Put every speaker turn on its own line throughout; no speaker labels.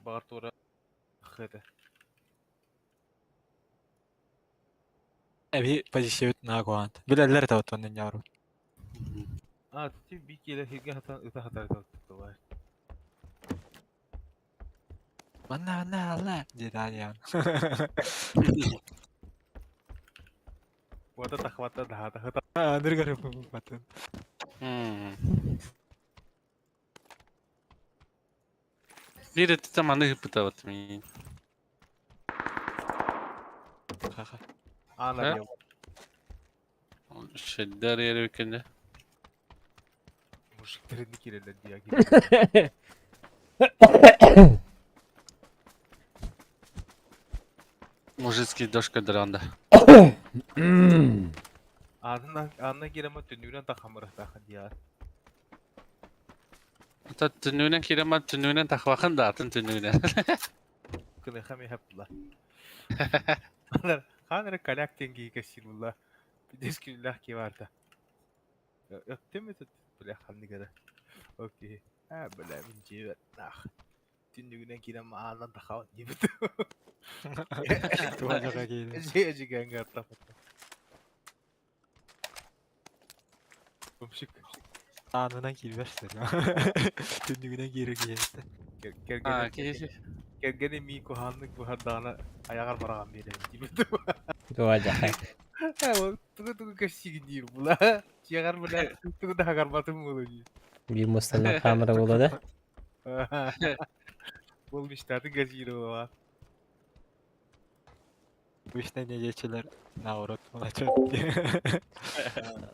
Баҕар туора этэ.
Эби позициябыт наагуаант. Билэллэр этэ оттон ньаару.
А, ти би киэлэ сиргэ хатан ыта хатар этэ.
Манна манна алла диэтэ Аниан.
Уота тахвата даһата хата.
Аныргары батын.
Биир өттүттэн маны ыыппытабыт миин.
Ха-ха.
Аана
Э? Шеддер ерекене.
Мужиктарын кирелер дия.
Мужицкий дошка дранда.
Анна Анна кирема түннүгүнэн тахамырахтаха дия.
Та түннүгүнэн киирэммин түннүгүнэн тахвахын да атын түннүгүнэн.
Кыныха ми хапла. Хаан эрэ коляк тенги кэссир булла. Пидес күнлэх ки барта. Өктөм это бля ханнык эрэ. Окей. А бля мин дьиэбэр нах. Түннүгүнэн киирэн аанан тахабын диэбит.
Туһаныга киирэн.
Дьиэ дьигэҥҥэ аттаппыт. Умшик.
Аанынан киирбэстэр. Түннүгүнэн киирэр киһи.
А,
Кэргэнэ
киһи
кэргэнэ мии куһааннык буһардаҕына айаҕар бараҕан биэрэр диэбит.
Туга дьахай.
Тугу тугу кэпсиигин диир була. Дьиэҕэр бля тугу да хагарбатым буолуо дии.
Биир мустанна камера буола да.
Бұл мечтаты газировала.
Обычно недечилер наоборот молодец.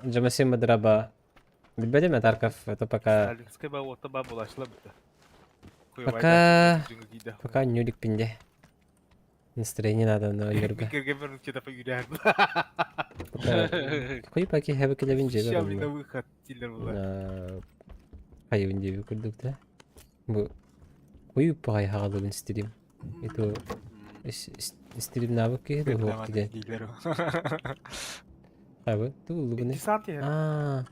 Джамасим Мадраба. Билбэтим Тарков, это пока...
Сталинская ба ота ба булашла быта.
Пока... Пока нюлик пинде. Настроение надо на Юрга. Кой паки хэбэ келебин жебе
Ща на выход тиллер була.
Хайыбын диэби курдук да. Бу куй паҕай хаҕалыбын стрим. Это стримнабык киһи дуһуох диэн. Хабы туллубуны. Аа.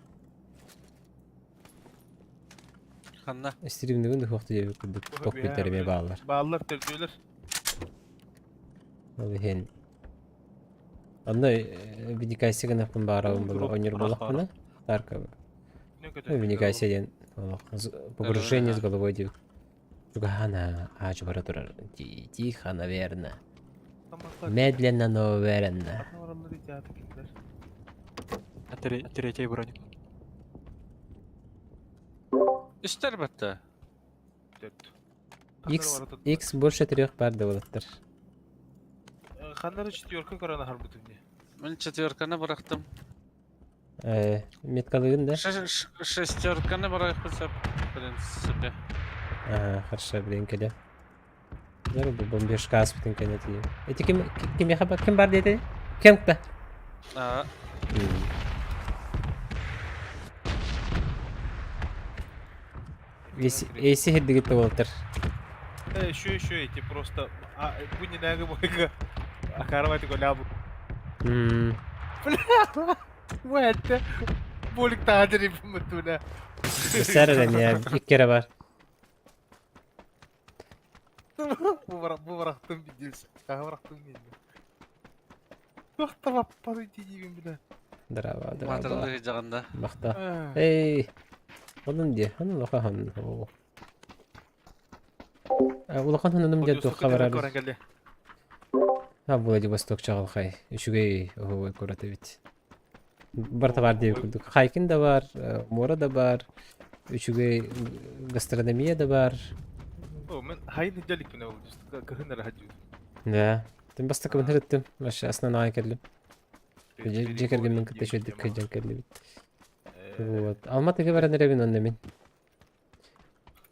Ханна?
Стримнибин дуһуох диэби курдук тохпуттар эмиэ бааллар.
Бааллар төрдүөлэр.
Ол иһин Онно видикайся гынахпын баарабын була онньор буолахпына Тарка Вникайся диэн погружение с головой диэбит. Чугаһаана аачы бара турар. Тихо, наверное. Медленно, но уверенно.
Третий броник.
Үстер батта.
X, X больше трех пар да
Ханнары четверка көрөн аһарбытым дии.
Мен четверканы бырахтым.
Меткалыгын да?
Шестерканы бырахпын в принципе.
Ага, хорошо, блин, кэлэ. Дьэ, бу бомбежка ааспытын кэннэ тиийэн. Эти ким кимиэхэ ким бар диэтэ? Кем да?
А,
Эси хирдигит уолтар.
Еще еще эти просто бу не наго бойга. Акарвати голябу. Бля, это болик таадыр мутуна.
Сэр эмиэ икки эрэ бар.
Бу барахтым виделся. Барахтым виделся. Туохта баппары диибин бля.
Драба, драба.
Матырылы жагында.
Бахта. Эй! Онун дии, онун улахан Улахан хонунум диэн туохха барар. А Владивосток чаҕылхай. Үчүгэй оһуобай куорат эбит. Барыта баар диэбит курдук. Хайкин да бар, муора да бар, үчүгэй гастрономия да бар.
О, мен хайын иделикпин ол кыһын эрэ хадьыыр.
Да. Тим бастакыбын ырыттым. Вообще основная кэллим. Дьиэ кэргэммин кытта үчүгэйдик кыдьан кэллибит. Вот. Алма-Атыга баран эрэбин онно мин.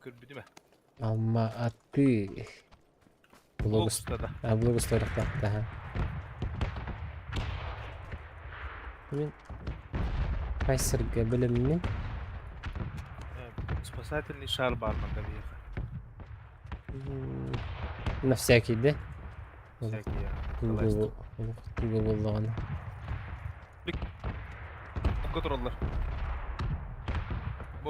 Көрбүтүм ээ.
Алма-Аты. Блогус. А, блогус торохтаахтаха. Мин Кайсерге билиммин.
Спасательный шар бар манна биһиэхэ.
На всякий, да?
Всякий,
Туга буоллаҕына.
Окко тураллар. Бу.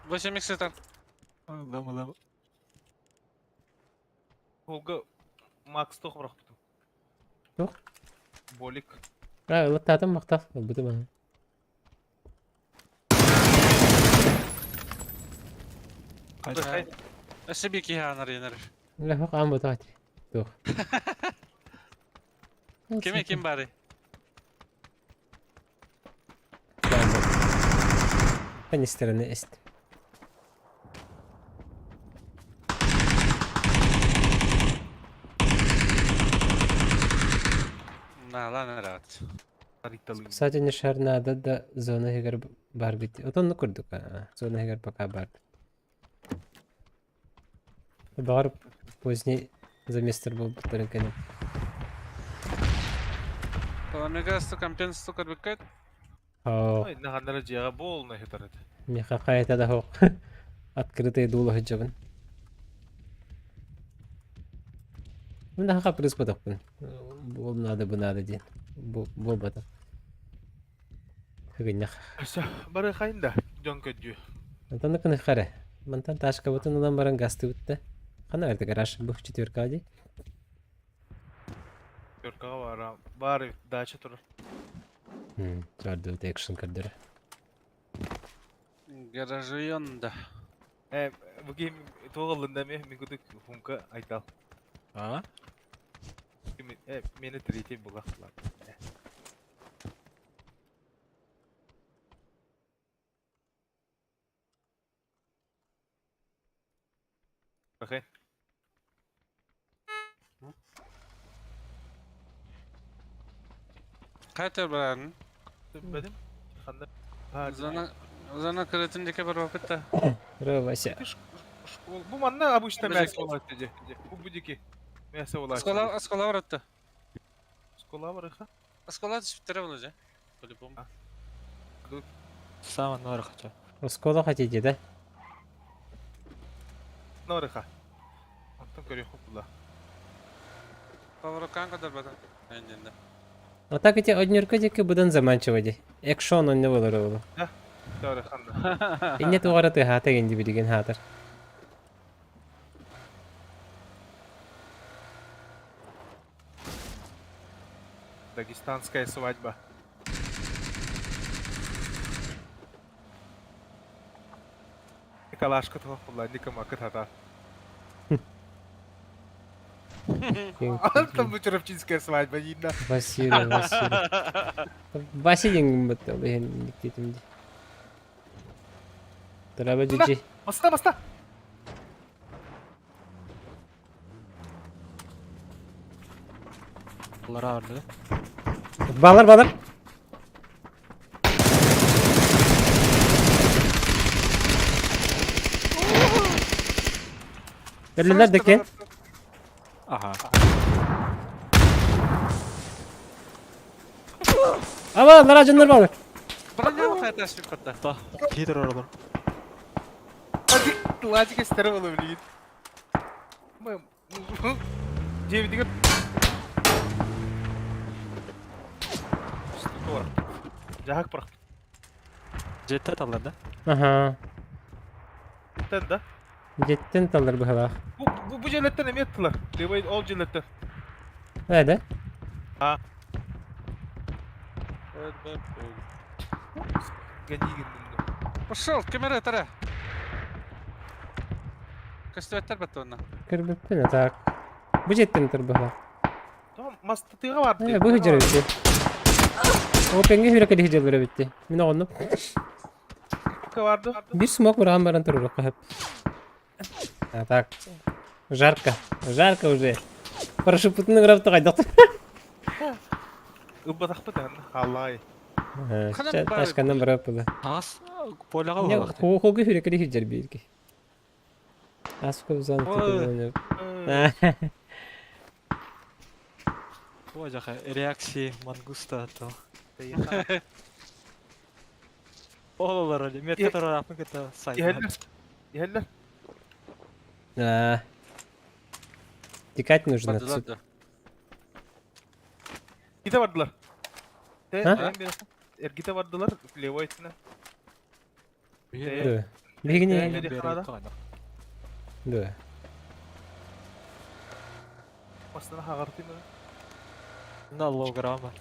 8 сытар.
Ылам ылам.
Холга Макс туох бырахпытым.
Туох?
Болик.
А, ылыттаатым махтал. Ылбытым аһы.
Хайда.
Өссө биир киһи аанар иэнэр.
Лэхох аан ботох ати. Туох.
Кими ким бары?
Канистраны эст.
Наалаан эрэ
Кстати, шар надо да зона иһигэр баар бит. Отонну курдук зона иһигэр пока баар. Баҕар поздний заместер буолбуттарын кэнэ.
Омега компенс көрбүккэт.
Оо,
Наханнара дьиэҕэ буолна хитар этэ.
миэхэ хайата да суох. Открытый дуулаһы дьабын. Мин наха каприз ботохпун. Ол надо бу надо диэн. Буолбата. Хыгынньах.
Өссө бары хайында дьон көрдүү.
Онтон кыныхха эрэ. Мантан ташкабытын ылан баран гастыбыт да. Хана эрдэ гараж бу четверка дии.
Четверкаҕа баара баар дача турар.
Чардыбыт экшн көрдөрө.
Гаражион да.
Э, бу киһи туох ыллында ме мин кудук хумка айтал.
А?
Э, мени третий булах Окей.
Хайта баран.
Бедим. Ханда.
Зона зона кырытын дике бар вакытта.
Вася.
Школа. Бу манна обычно мясо болат диye. Бу будики. Мясо болат.
Школа школа баратта.
Школа барыха.
Школа түшүп болу же. По-любому.
Самый норы хочу.
Оскола хотите, да?
Норыха. Онтон көрүөх була.
Повороккан кадар бата. Энденде.
А так эти однюрка диэки быдан заманчиво ди. Экшон онно болор олу.
Норыханда.
Инне тугара тыһаата генди билигин хаатар.
Дагестанская свадьба. Калашка туох була, никому хата. Там Чарапчинская свадьба, видно.
Василий, Василий. Василий бытта ол иһин диктетим ди. Траба жижи.
Баста, баста!
Булар арды.
Балар, балар. Өлүлэр декен.
Ага.
Ама, лара жоннор балар.
Броня хайта шүп катта.
Та, Питер оролор.
Ладик, ладик эстері бола білейін. Девидігер. Жахак бірақ.
Жетте талар да?
Аха.
Тен да.
Жеттен талар быһалаах.
Бу бу бу желеттен эме еттилер. Левой ол желеттен.
Эде.
А. Ганигин.
Пошел, камера тара. Көстүбэттэр баттуна.
Кырбыппын так. Бу жеттен тар быһалаах.
Tamam, мастатыга бар.
Э, бу хыжыр битти. О пенге хүрэ кели хыжыр битти. Мин оҕоннум.
Барды.
Бир смок быраан баран турар хап. А так. Жарко. Жарко уже. Парашютны графта кайдак.
Ыббатахпыт халай.
Ташкандан барап була.
Ас поляга
Не,
булак.
хогы хүрэ кели хыжыр бирки. Аскы зон
Ой. О, жака реакции мангуста то. Олар эле метке тарапын кета сайт.
Иһэллэр. Иһэллэр.
А. Текать нужно отсюда.
Эргите бардылар.
А?
Эргите бардылар. Левой этine.
Да. Биһигини Да.
Бастана хаҕартым.
На лограмма.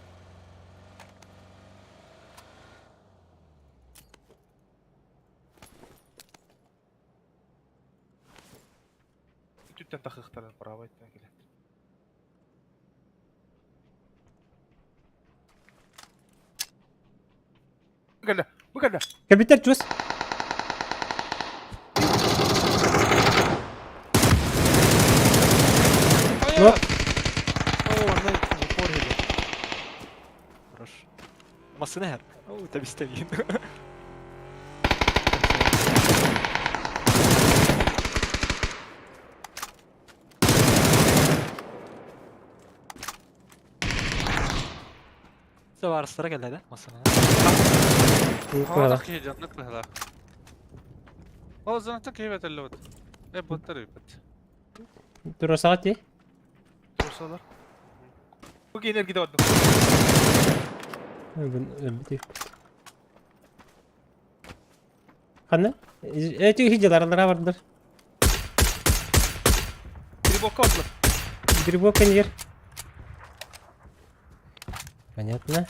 Түттэн тахыхтарын право иттен келет. Кэллэ, бу кэллэ.
Кэбитэр чуос. Ну.
О, на упор идет. Хорош. Массына хэр. О, табистабин. Саварстара кэллэ да массына.
Хаҕа киһи дьоннук быһалаах. Ол зонаттан киһи бэтэллибит. Э боттар ыйбыт.
Турасаҕа ти?
Турсалар. Бу киһини эргитэ бардым.
Өлбүт. Ханна? Эти хиджаларалара бардылар.
Грибокка бардылар.
Грибок коньер. Понятно.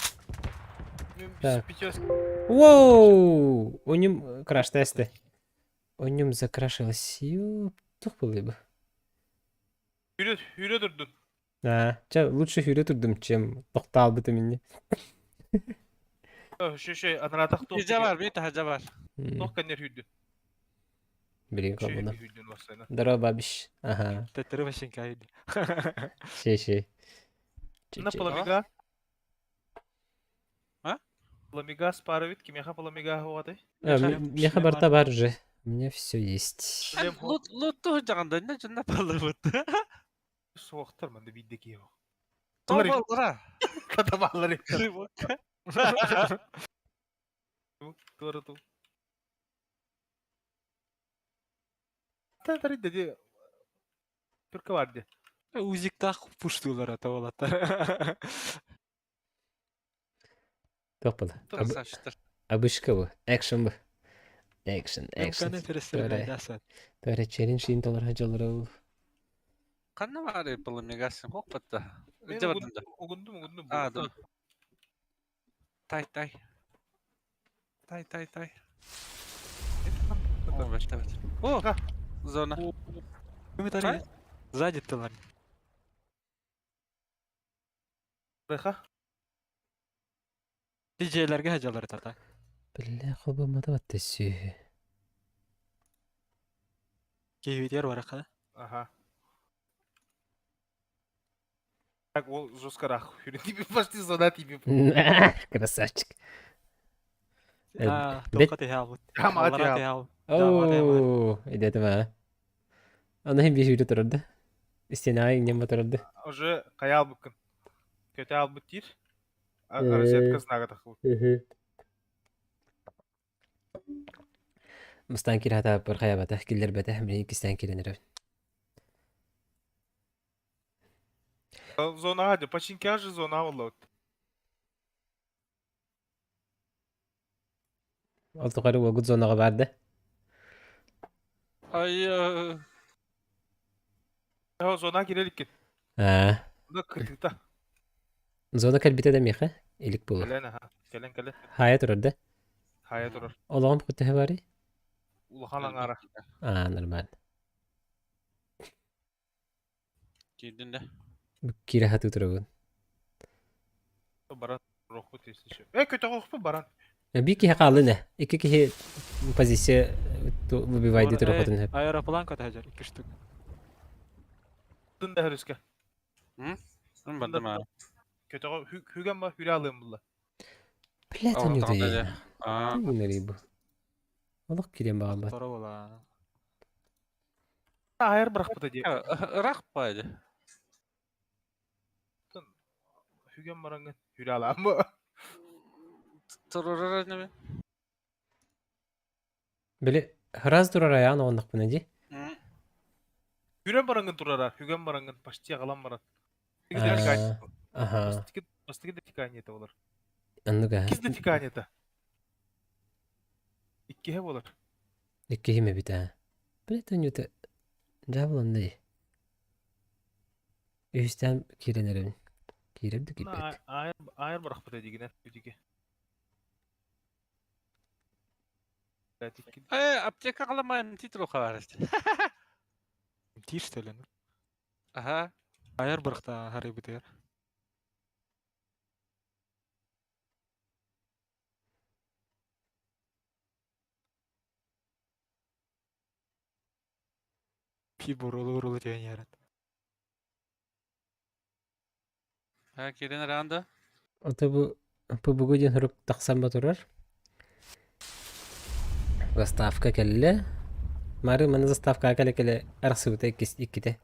Так. Воу! У нем краш-тесты. У нем закрашилась. Ёп, тух было бы.
Хүрэ, хүрэ турдун.
А, ча, лучше хүрэ турдум, чем тоқтаалбытым инне.
Шө, анаратах туох.
Ижа бар, бит хажа бар.
Туох кэннер хүрдүн.
Билин кабына.
Хүрдүн бассайна.
Здорово, бабиш. Ага.
Төттөрү машинка үйдү.
Шей, шей.
На пламига.
А?
Пламига спаровит, кимеха пламига хуатай.
Меха барта бар же. У меня все есть.
Лут лут жаганда не жынна балыбыт.
Суохтар манды бидде киһи.
Тобалра.
Катабаллар. Туора ту. Татары деди. Түркө бар ди.
Узиктах пуштулар ата болаттар.
Туох була? Абышка бу. Экшн бу. Экшн, экшн. Торе челлендж ин толор жалырыл.
Канна бар был мегасын хокпатта.
Угундум, угундум.
А, да. Тай, тай. Тай, тай, тай. О, бэт, бэт. О, зона.
Сзади тылар.
Бэха.
Диджейлерге хажалар тата.
Бля, холбамада батты сүйі.
Кейвитер бар ака.
Ага. Так, ол жестко рах. Тебе почти зона тебе.
Красавчик.
А, тоққа тыһаабыт.
Хамаға тыһаабыт.
Оу, идетим а. Аны хим бишүрү турарды. Стена иңнен батырды.
Уже кая албыккын. Көтө албыт тир. Розетка знага тахыл.
Мыстан кир хата бір хаябата, киллер бете, мен икистен киленер.
Зона hadi. Починки же зона оллот.
Ол тухары уогут зонаға барды.
Ай,
Зона кирелик.
А.
Да кыртыта.
Зона кэлбитэ да миэхэ илик буолар.
Кэлэн аха. Кэлэн кэлэн.
Хайа турар да?
Хайа турар.
Олоҕум куттаһы барый?
Улахан аҥаара.
Аа, нормально.
Киирдин да.
Киирэ хатыы турабын.
Баран рохпут если Э, көтөҕөхпүт баран.
Биир киһи хааллын ээ. Икки киһи позиция выбивайды турахотун хөп.
Аэроплан көтөжөр икки штук.
Тын да хөрүскэ.
М бардым аа.
Көтөҕө хүгэн ба хүрэ алыам булла.
Блядь,
Ол
он
таҕанда
юдэ.
дьэ. Аа.
Бу бу. Олох киирэн баҕалбат.
Торо була.
Айыр бырахпыта дии.
Ыраах баайды.
Хүгэн бараҥҥын хүрэ алаам бу.
Турурар неме.
Били раз турар айаан оҕоннохпуна дии.
Хүрэн бараҥҥын турара, хүгэн бараҥҥын почти аҕалан баран.
Аха.
Бастыгы да тикание это болар.
Оннук аа.
Иккис да тикание это. Иккиһэ болар.
Иккиһим эбит ээ. Блядь, Анюта, дьаабыланна дии. Үһүстээн киирэн эрэбин. Киирэм да киирбэт.
Аайар бырахпыта дигинэн үтүгэ.
Э, аптека халамаан титул хабарыст.
Тир что ли?
Аха.
Айар бырахта харыйбытыгар. Пи бурулу-урулу түһэн иһэрин.
Ха, кирин ранда.
Ото бу ПБГ диэн сурук тахсан ба турар. Заставка кэллэ. Мары маны заставкаҕа кэлэ-кэлэ арахсыбыта иккис иккитэ.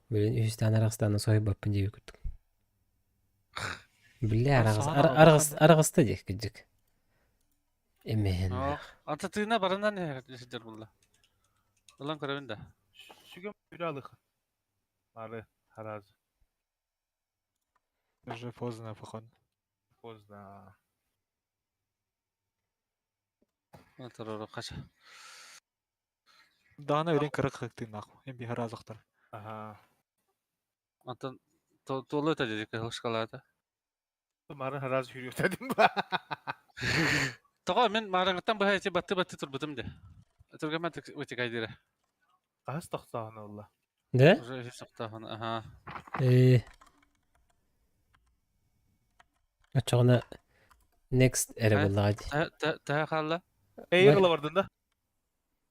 Билин үһүстээн арахстаана соһуйбаппын диэбит курдук. Биллэ араҕас араҕас араҕаста дии кырдьык. Эмэһиннээх.
Ата тыына барынан сылдьар буолла. Ылан көрөбүн да.
Сүгэм үралых. Мары харазы.
Уже поздно, походу.
Поздно.
Оторору хача.
Даана үрэн кыра кыктыыннаах. Эм биһар азахтар.
Ага.
Онтон туолу это дедик шоколада.
Мары харазы хүрүөтәдим ба.
Тоҕо мин маарыҥҥыттан быһа ити батты-батты турбутум де. Тургаман вытекайдыра.
Хаһыс тохтооһун олла?
Да?
Уже үһүс тохтооһун, аха.
Э. Оччоҕуна next эрэ буоллаҕа дии.
Төһө хаалла?
Эйир ыла бардын да?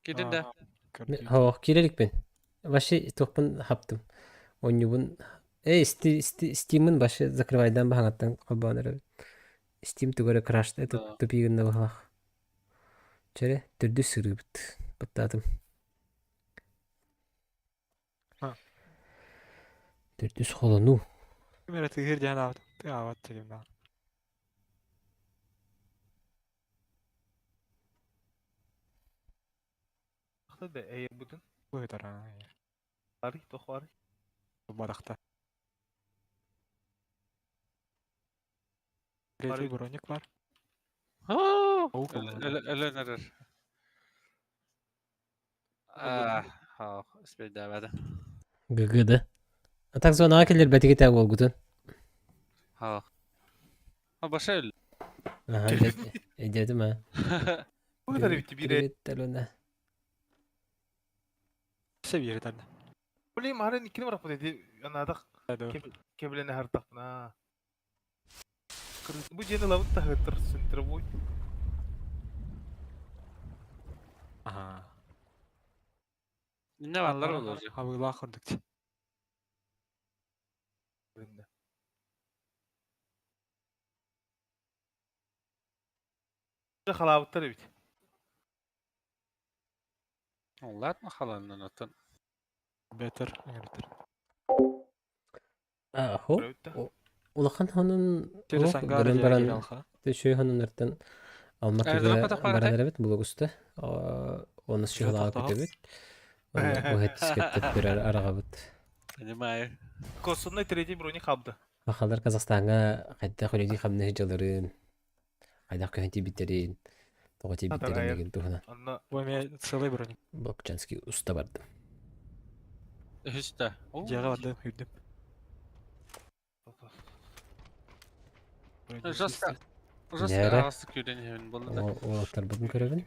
Киирдин да?
Хоох, киирэ иликпин. Вообще туохпун хаптым. Оонньуубун Эй, Steam'ын вообще закрывайдан баһаҥаттан холбоон эрэбин. Steam тугу эрэ краш тупигынна быһалаах. Чэрэ, төрдүс сырыыбыт. Баттаатым. Төрдүс холонуу.
Ким эрэ тыыһыр диэн аабат аабат дигим
Да эйэрбутун.
Быһытара.
Ари, тохвари.
Барахта. Третий броник бар.
Өлөн эрэр. Успейдаабады.
ГГ да. А так зонаға келер бәтиге уолгутун.
Хаах. А баша өл.
Аха, эдетим а.
Привет,
Алена.
Все верит,
Блин, марын иккини бараппыт эти анаадах кэбилэни хартахпына. Бу дьиэни лабыт таһыттар центровой.
Ага.
Не баллар olur.
Хабыылаах курдук.
Халаабыттар эбит.
Ладно, халаннан оттон.
Бетер, эҥэртэр.
Ахо. Улахан хонун гырын баран төшөй хонуннартан Алматыга баран эрэбит булугуста. Оны шыһылаға көтөбүт. Уһэттискеттеп араҕабыт.
Понимаю.
Косунной третий брони хабды.
Махалар Казахстаҥҥа хайдах үлэлии хамнаһы дьаларын, хайдах көһөн тиийбиттэрин, тоҕо тиийбиттэрин деген туһунан.
Бу эмиэ целый броник.
Блокчанский уста бардым.
Үһүстэ.
Дьиэҕэ бардым, үрдүм.
Жестко. Жестко аҕастык күүрэн иһэбин буолла да.
Уолаттарбытын көрөбүн.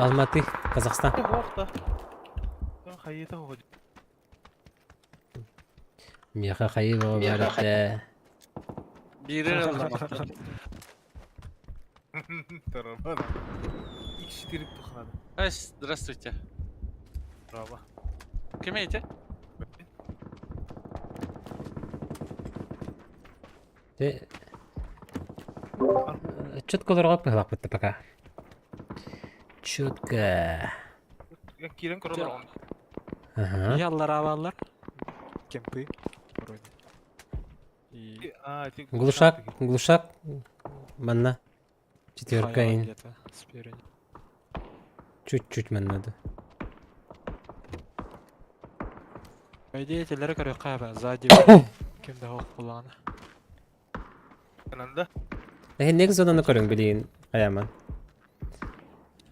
Алматы, Казахстан. Миэхэ хайыы бөҕө баар этэ.
Биири ылламаттар. Здравствуйте.
Браво.
Ким эти?
Четко олорго быһалаахпыт пока. Четко.
Киирэн көрөр
Ага.
Яллар аваллар. Кемпы. Вроде. И...
Глушак, глушак. Манна. Четверка ин.
где-то спереди.
Чуть-чуть манна да.
По идее, теллere көрүөххэ сзади ким да суох буоллаҕына.
Ананда.
Эһиннеги зонаны көрүҥ билигин хайаман.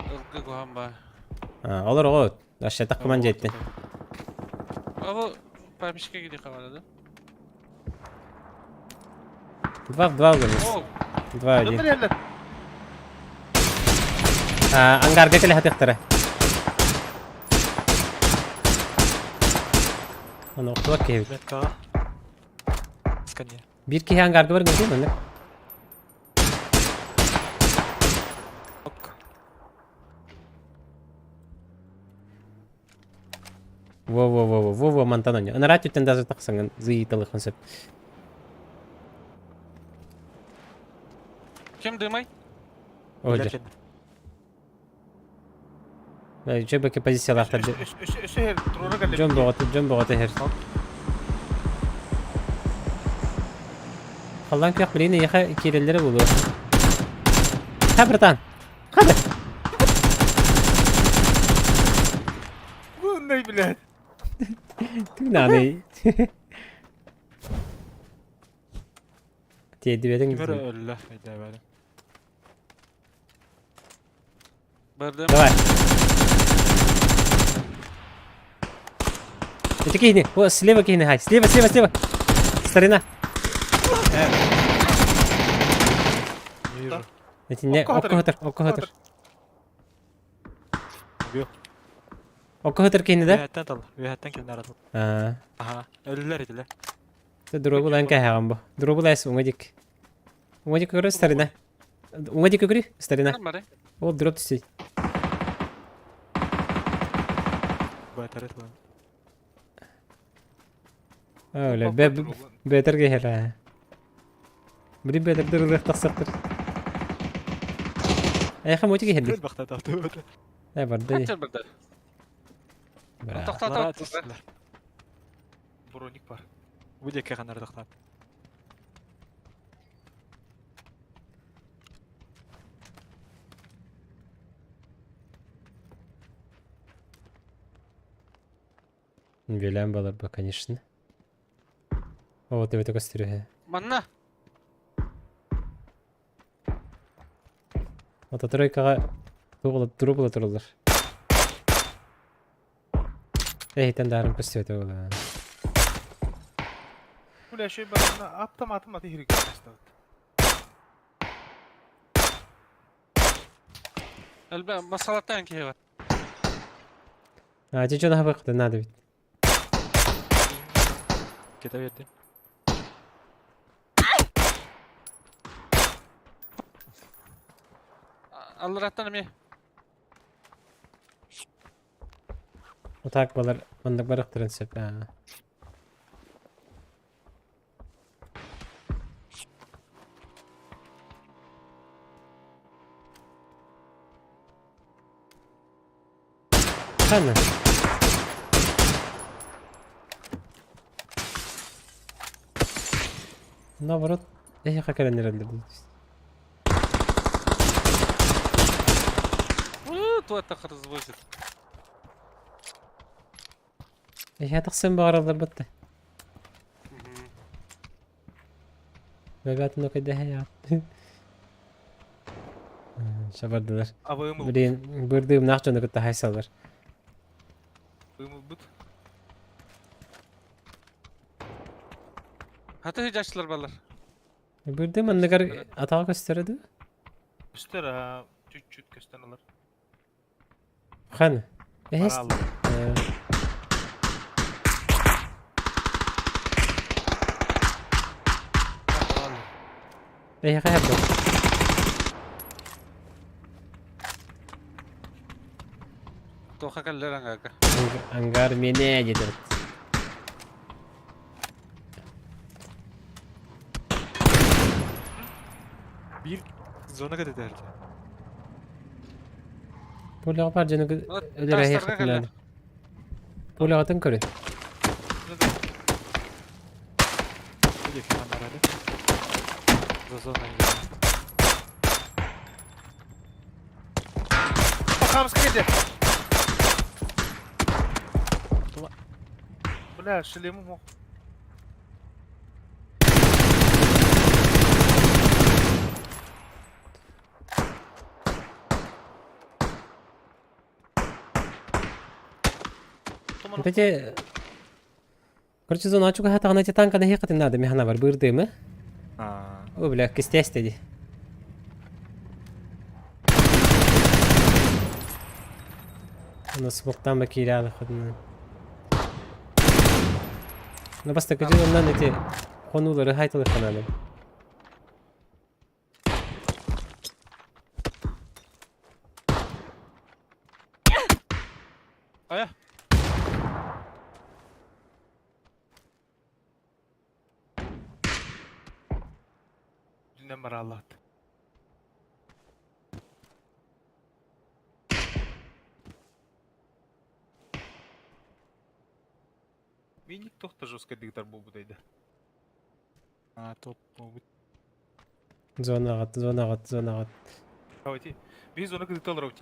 Ылгы куһаан баар.
Олор оҕо Ашшатах кыман дьиэттин.
Абы памечка где команда, да?
Два в два угонец. 2-1. Ангарга кэлэ хатыахтара. Аны охтубат киһи эбит.
Меткаҕа. Сканер.
Биир киһи ангарга бар гынтын маннык.
Ок.
Во-во-во-во, во-во, мантан оонньуу. Анараа өттүттэн даже тахсаҥҥын зыйыталыаххын сөп.
Ким дымай?
О, дьэ. Дьэ позициялаахтар. Дьон бөҕөтө, дьон бөҕөтө иһэр. Халлаан күөх билигин эйиэхэ киирэллэрэ буолуо. Ха, братан! Хады!
Бундай, блядь!
Тынаный. Тиэрдибэтиҥ
Ким эрэ өллө, өйдөөбөтүм.
Бардым.
Давай. Это кихни. О, слева кихни, хай. Слева, слева, слева. Старина.
Не вижу.
Это не окко окко хатыр.
Убил.
Окко хатыр кихни да?
Үөһэттэн тал. Үөһэттэн кэлин аратыл.
Аа.
Аха. Өлүлэр этилэр.
Ты дробулан кэһэҕин бу. Дробулайс уҥа дик. Уҥа дик көрөр старина. Уҥа дик көрү старина. Ол дроп түсүй.
Байтары тылын.
Өлө бетер кэһэрэ. Били бетер дырылыах тахсахтыр. Эйха мути кэһэрди.
Күл бахта таптыбыт.
Э барды.
Хантер барды.
Лара түстүлэр.
Броник бар.
Бу диэки ханнары тохтоот.
Билэн баларба, конечно. О, ты это кострюхе.
Манна.
Мототройкаҕа туруп ыла тураллар. Эһитэн даарым көстүбэтэ буолаа.
Бля, еще барына автоматым аты хирге бастабыт.
Элбэ масалаттан киһи бар.
А, ти что нахабы надо ведь.
Кете бердим.
Аллараттан эмиэ.
Вот так балар маннык барыктарын сөп. Аа. Ханна. Наоборот, эһиэхэ кэлэн эрэллэр дии.
Туотта развозит.
Эһиэхэ тахсан баҕараллар батта. Бэбэт ну кэдэһэ Шабардылар.
Абыым
Блин, бырдыымнаах дьону кытта хайсаллар.
ылбыт.
Хаты жачлар балар.
Бырдыым анныгар атаға көстөрө дуу?
Көстөр, а, чуть-чуть көстөн алар.
Хан. Эһэс.
Бараллар.
Эһэхэ хэппэ.
Тоха кэллэр аңарга.
Ангар мене дедет.
Биир зона кэтэтэрдэ.
Пуляға бар жаны өлөр эһэ хатылаады. Пулягатын көрүн.
Бу диэки ханнарады. За зона кэллэ.
Хамска кэллэ. Бля, шлемым ох. Охтуман.
Эти... Короче, зона чугаһатаҕына эти танка наһиэххитин наада, мин санаабар быырдыымы.
Аа.
О, бля, кистээстэ дии. Аны смоктаан ба киирэ хотунан. Ну бастакы дьылынан эти хонуулары хайтылыххананым.
Ая.
Dünden beri Allah'tı. Миник тохта жестко дигдар буолбут
А, топ буолбут.
Зонаҕыт, зонаҕыт, зонаҕыт.
Давайте. Биир зона кытыта олоробут.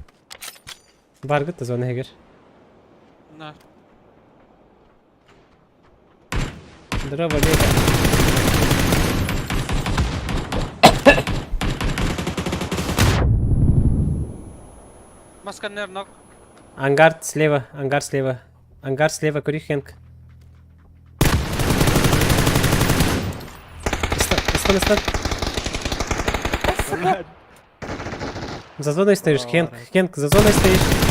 Баргыт да зона иһигэр.
На.
Здорово, Лега.
Масканер ног.
Ангар слева, ангар слева. Ангар слева, Курихенк. Ыстан, ыстан, ыстан. За зоной стоишь, Хенк, Хенк, за зоной стоишь.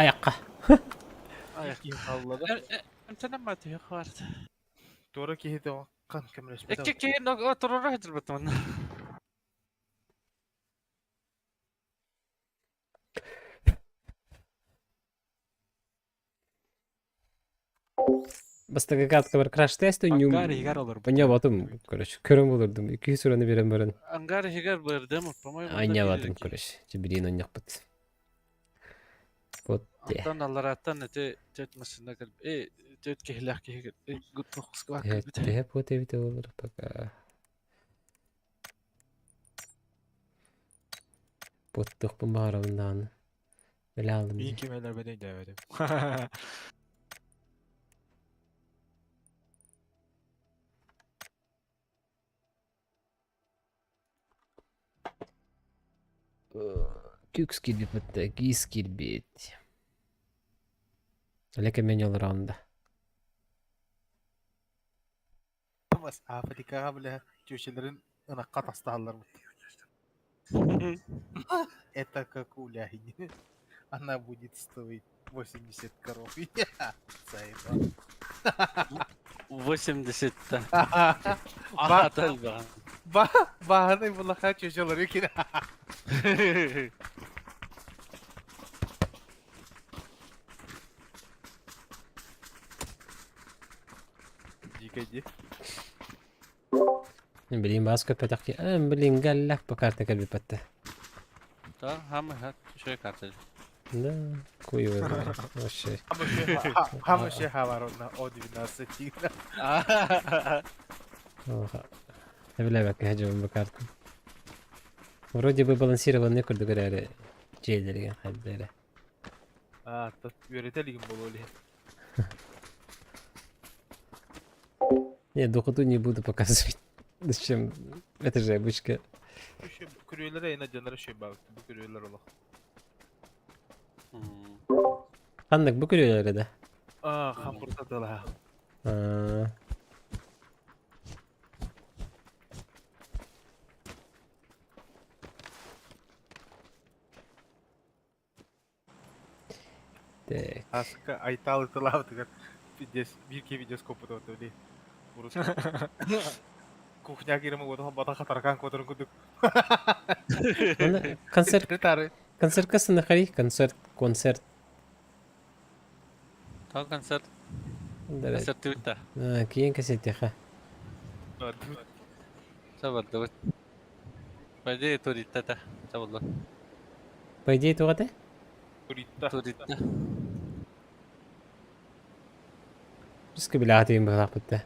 Айаққа.
Эмтэнэн түһүөх баар.
Туора киһи қан көмөлөспөт.
Икки киһи туруора сылдьыбытым.
Бастакы каткабар краш-тест
Ангар иһигэр олорбут.
Анньабатым, короче, көрөн булурдум. Икки сураны берен баран.
Ангар иһигэр бырдым, по-моему.
Анньабатым, короче. Чебирин анньахпыт. Вот те.
Антон аллараттан эти төрт машина кэлб. Э, төрт киһилээх киһи гутмохсква кэлбит.
Төһө пуот эбитэ буолар пока. Буоттуохпун баҕарабын даҕаны. Бэлэ аалым
Мин
дии.
ким өлөрбөтө өйдөөбөтүм.
Күкс киирбит киис киирбит. Элеке мен олороонда.
Бас Африкаҕа бile чүөчэлэрин ынахха тастаһаллар Это как у Она будет стоить 80 коров. Заебал.
80-та.
Ба,
Аата элбэҕин.
ба, баһанай булаха чүөчэлэри кини. Дикай ди.
Блин, бас көппөтөх блин, галлах по карта кэлбиппэтте.
Да, хамы хат үчүгэй карта.
Да, хуй вообще.
Хамы хаварона о 12.
Эбилээбэккэ сылдьабын бу карта. Вроде бы балансированный курдук эрээри дьиэлэригэр хайда эрэ.
А, тут үөрэтэ илигим буолуо илин.
Не, духоту не буду показывать. Зачем? Это же обычка.
Күрүөлэрэ ина дьоннор үчүгэй баабыт. Бу күрүөлэр олох.
Ханнык бу күрүөлэрэ да?
А, хампырта тыла.
А, Так.
Аска айталы тылаабытыгар пиздец биир киһи видеоскопу дии. Урут кухня киирэн уотун бата хатаркаан куотарын курдук.
Аны концерт
Тары.
концертка сынахари концерт концерт
Тал концерт.
Да,
Концерт да.
А, киэн кэсэтиэхэ.
Сабардыбыт. По идее туриттата. Табылла.
По идее туҕа
Туритта.
Туритта.
Биска билэҕитигин быһалаахпыт да.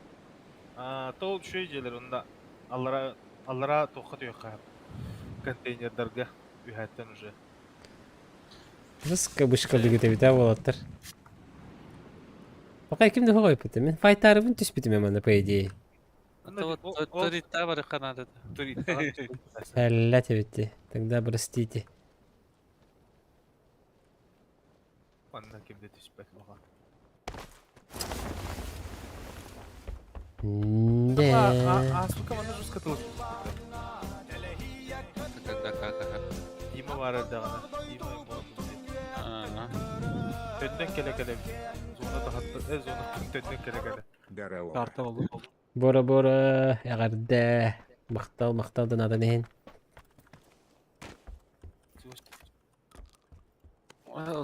А, то үчүгэй дьиэлэр онно аллара аллара туохха түһүөххэ контейнердарга үһэттэн уже.
Биска бышка дыгыт эбитэ буолаттар. Пока ким да хоҕойпут. Мин файтарыбын түспүтүм манна по идее.
Турита барыха надо.
Эллэ эбитти. Тогда простите.
Манна ким да түспэт улахан.
Да.
Ааспыкка манна жестко тыл. Дима бар эрдэҕинэ. Дима Төннөн кэлэ-кэлэ. Зона таһатта, зона төннөн кэлэ-кэлэ.
Карта болду.
Бора-бора, эҕэрдэ. Махтал, махтал да надан иһин.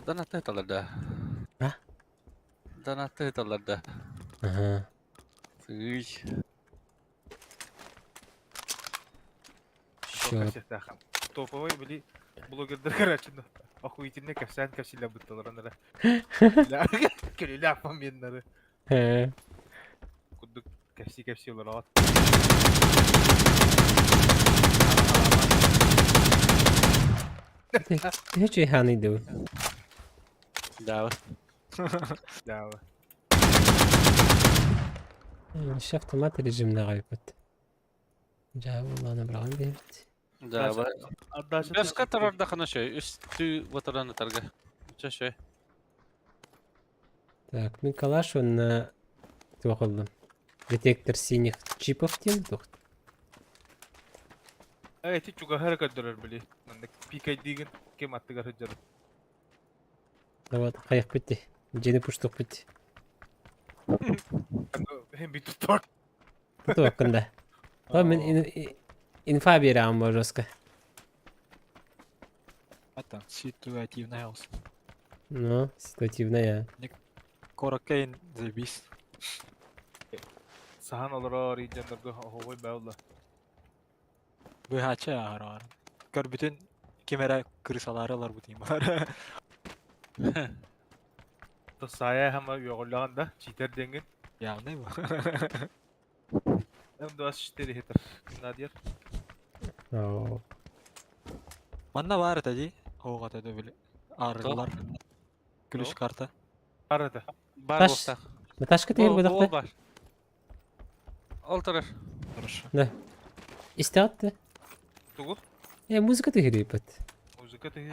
Донаттыы талар да.
А?
Донаттыы талар да.
Ага.
Сыый.
Счет.
Топовый били блогердар короче, охуительный кэпсээн кэпсилэ бытталар анара. Көлүлээх моменнары. Курдук кэпси-кэпси олороот.
Төһө чуйхааный дуу?
Да.
Да.
Еще автомат режимне кайбыт. Жаа буллаана быраҕан биэбит.
Да. Бэска тарардахына шөй, үстүү батаран атарга. Чэ шөй.
Так, мин калаш уонна туох ыллым? Детектор синих чипов диэн туох?
Эти чугаһары көрдөрөр били. Маннык пикайдыгын ким аттыгар сылдьар.
Вот, хайахпыт дии. Дьиэни пуштухпут.
Һин бит туттар.
Туоххун да. То мин инфа биэрэҕин бо жестко.
Это ситуативная house.
Ну, ситуативная.
Куоракка ин заебись.
Саһан олорор иджандарга оһобой баалла.
Быһааччы ааһар. Көрбүтүн ким эрэ крысалары ылар бутуйм бар.
То сая хама үөҕүллэҕин да читер диэҥҥин.
Явный бу.
М24 хитер. Надир.
Оо.
Манна баар этэ дии. Оҕата да били. Арыгылар. Ключ карта.
Бар это.
Бар
Таш.
буолтах.
Наташка тигэр
Ол
быдахта.
бар. Ол турар.
Хорошо.
Да. Истэҕит да?
Тугу?
Музыка тигэрийбит.
Музыка тигэр.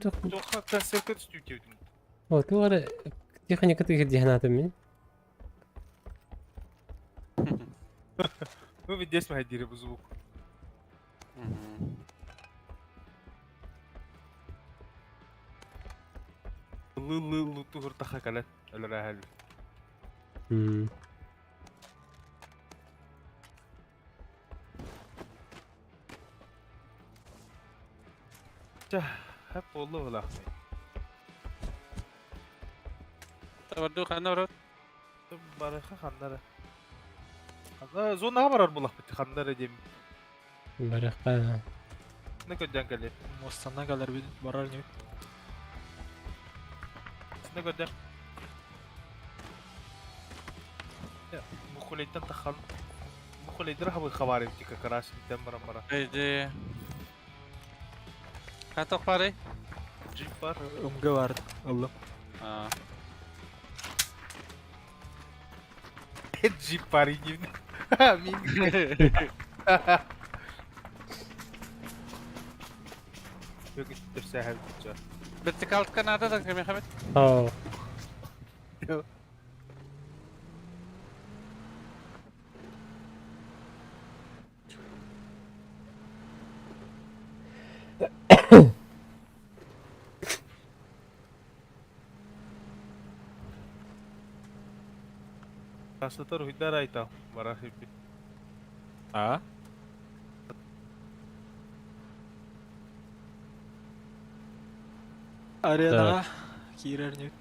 Туохха концертка түстүүтүбүтүн.
О, туох эрэ техника тигэр дии санаатым мин.
Ну видесь махайдири бу звук. Лы-лы-лы туһуртаха кэлэн өлөрөөһөл. Чэ, хэп буолла булаахмай.
Табарду ханна барар?
Барыха ханнара. Зонаға барар булахпыт ханнара диэм.
Барыха.
Не көрдөн кэлиэ.
Муостанна кэлэр барар не.
Не көрдөн. Мухулейтан тахан. Мухулейдер хабы хабар эбит как раз интен баран бара.
Эйди. Хаток бары?
Джип бар.
Умга бар. Ыллым.
Аа.
Джип бар иди. Мин. Yok иттер сәһәл
Вертикалтка надо да кемехабет?
Оо.
Тасытар уйдар айта бара хиппи.
А? Аренаға киирэр не.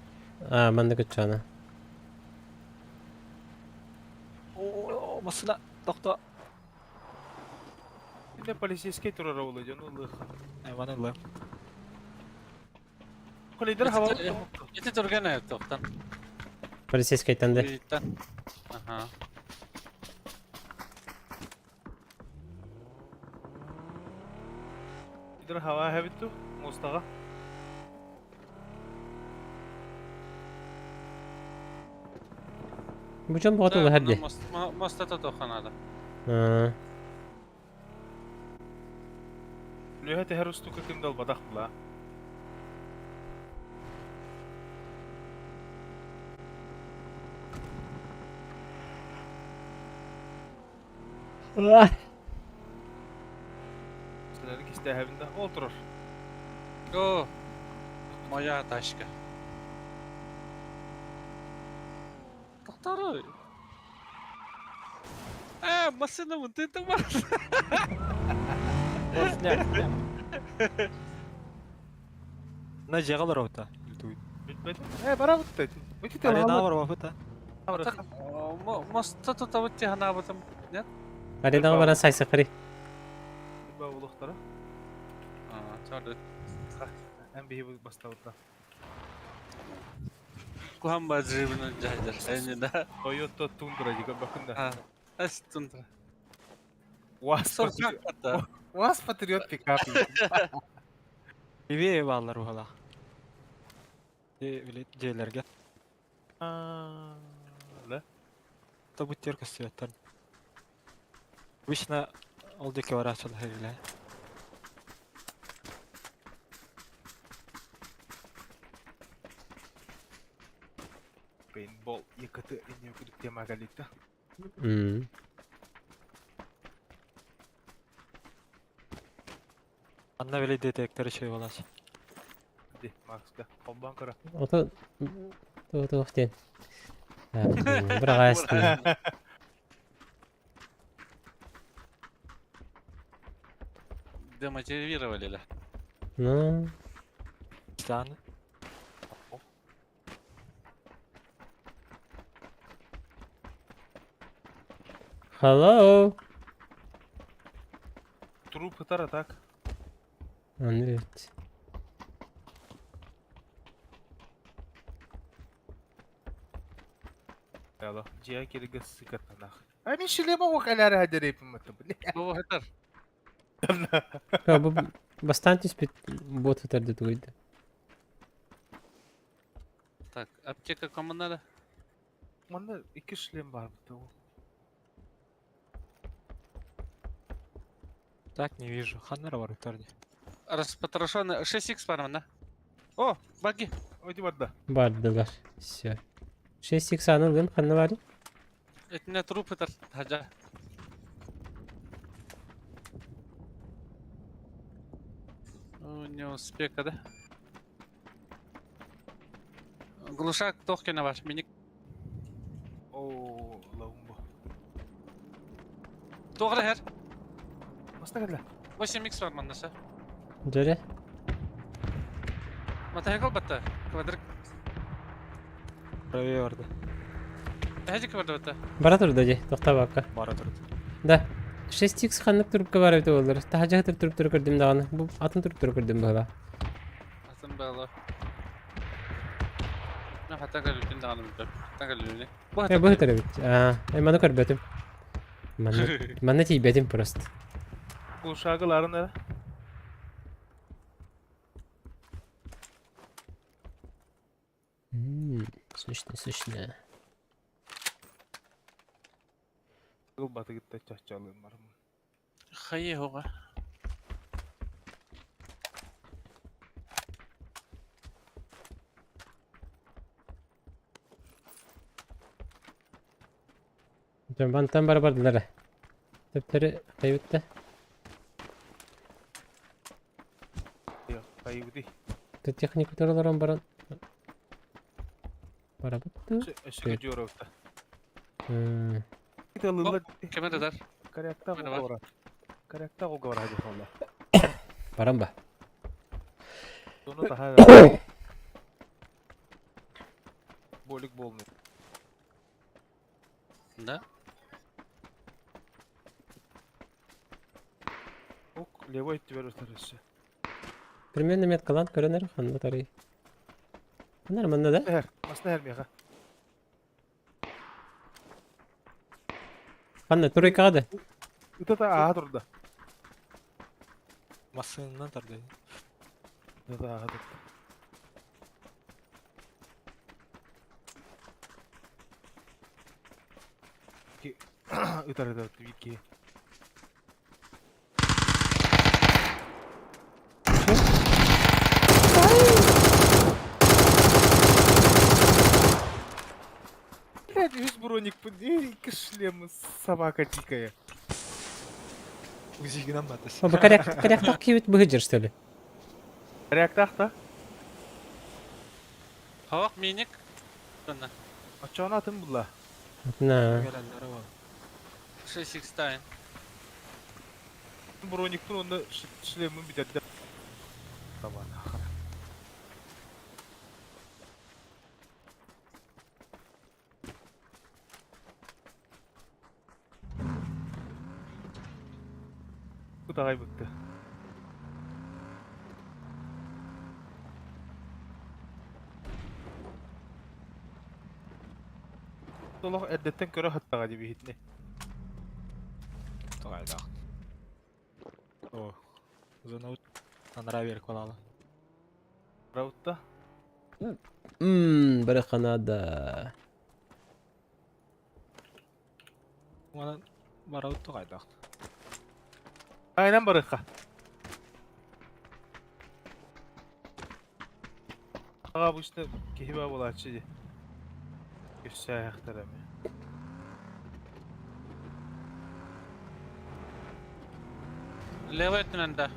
А, манна көтчана.
О, масына тохто.
Инде полицейский турар олы жон улы.
Иван ыллым.
Колейдер хаба.
Ити турган тоқтан.
Полицейский да.
Туриттан. Аха.
Идер хаба хабиту мостага.
Бу дьон боҕото
Да,
улаһар
манна
дии.
мост, моста тотуохха наада.
Аа.
Лүһэ тэһэр устука ким да ылбатах була. Сэлэри кистээһэбин да ол турар.
О, моя тачка. Тохторуй. Э, машина вот это бар.
На дьиэҕэ олоробута.
Бүтпэтим. Э, барабыт да. Бүтүт
Арена барбапыта.
Моста тутабыт тиһанаабытым. Нет?
Аренаҕа баран сайсыкырый.
Улахтара.
А, чорду.
Эн биһи бастабытта.
Куһан баджибын жайдар. Эни да.
Тойота Тундра дига бакын да.
А, эс тундра.
УАЗ
Сорсак
УАЗ Патриот пикап.
Бибе баалар уһалаах. Били дьиэлэргэ.
Да.
Табыттер көстүбэттэр. Обычно ол диэки барааччылар илэ.
Пейнтбол ЕКТ инне күдүк тема галикта.
Анна били детектор үчүгэй буолааччы.
Ди Макска холбоон кыра.
Ото туох диэн. Быраҕаастын.
Демотивировали, да.
Ну,
Станы.
hello.
Труп ытар так.
Аны evet.
Алло. Дьиэ киригэ сыкатанах. А мен шлема окаляра хадерепим это, бля.
Бу хатар.
Бу бастаан түспүт бот ытарды тугуйда.
Так, аптека кому надо?
Манна икки шлем бар бу.
Так, не вижу. Ханнара бар ытар дии.
Распотрошенный 6х бар манна. О, баги.
Ойди барда.
Бардылар. Все. 6x аны ылын ханна бары?
Этине труп ытар. Хажа. Ну, не успека, да? Глушак Тохкина ваш, миник.
О, лаумбо.
Тоғра хер.
Маста кэллэ.
8х бар маннаса.
Дьөрэ.
Мотоцикл батта. Квадрик.
Правее барда.
Хәҗик барда батта.
Бара турда дии, тохтообакка.
Бара турда.
Да. 6x ханнык трубка бар эбит буоллар. Таһдьа туруп туруп көрдүм даҕаны. Бу атын туруп туруп көрдүм быһыла.
Атын баҕала. Мен хата кэлбитин даҕаны билбэт. Хата кэлбитин. Бу
Э, бу сытар эбит. Аа, э, маны көрбөтүм. Манна, манна тиийбэтим просто.
Глушагыларын эрэ.
Сущно, сущно.
Ылбаты кытта чаччалыын барым.
Хайы хоға.
Мантан бара бардылар. Төптөрү хайбытта.
Хайыбыты.
Техника тураларан баран. Барабытты.
Өссө дьоровта.
Кемер дар.
Корректа голгора. Корректа голгора хадихалла.
Баран ба.
Дону таха. Болик болный.
Да?
Ок, левой түбэр өтөр өссө.
Примерно меткалан көрөнөр ханна тарый. Ханнар манна да?
Эр, масна эр меха.
Ханна турайкаға да.
Ытата ааха турда.
Массыыннан тарды.
Ытата ааха турда. Диэки ытар ытар биир киһи. Блядь, үһүс броникпын, икки шлем, собака дикая.
Узигынан батыс.
Оба коряктах киһибит быһыдьыр что ли?
Коряктах да?
Хавах миник. Тонна.
Оччоҕуна атын булла.
На.
6 тайн.
Броникпын уонна шлеммин бүтэрдэ. Табана. Кутаҕай бытты. Олох эрдэттэн көрө саттаҕа дии биһитини.
Тоҕайдаах. О, зона анараа биэр куолаала.
Раутта.
Ммм, бары Канада.
Манан барабыт тоҕайдаах.
Айынан барыхха. Аға обычно киһи баа буолааччы дии. Өссө эми.
Левый өттүнэн да.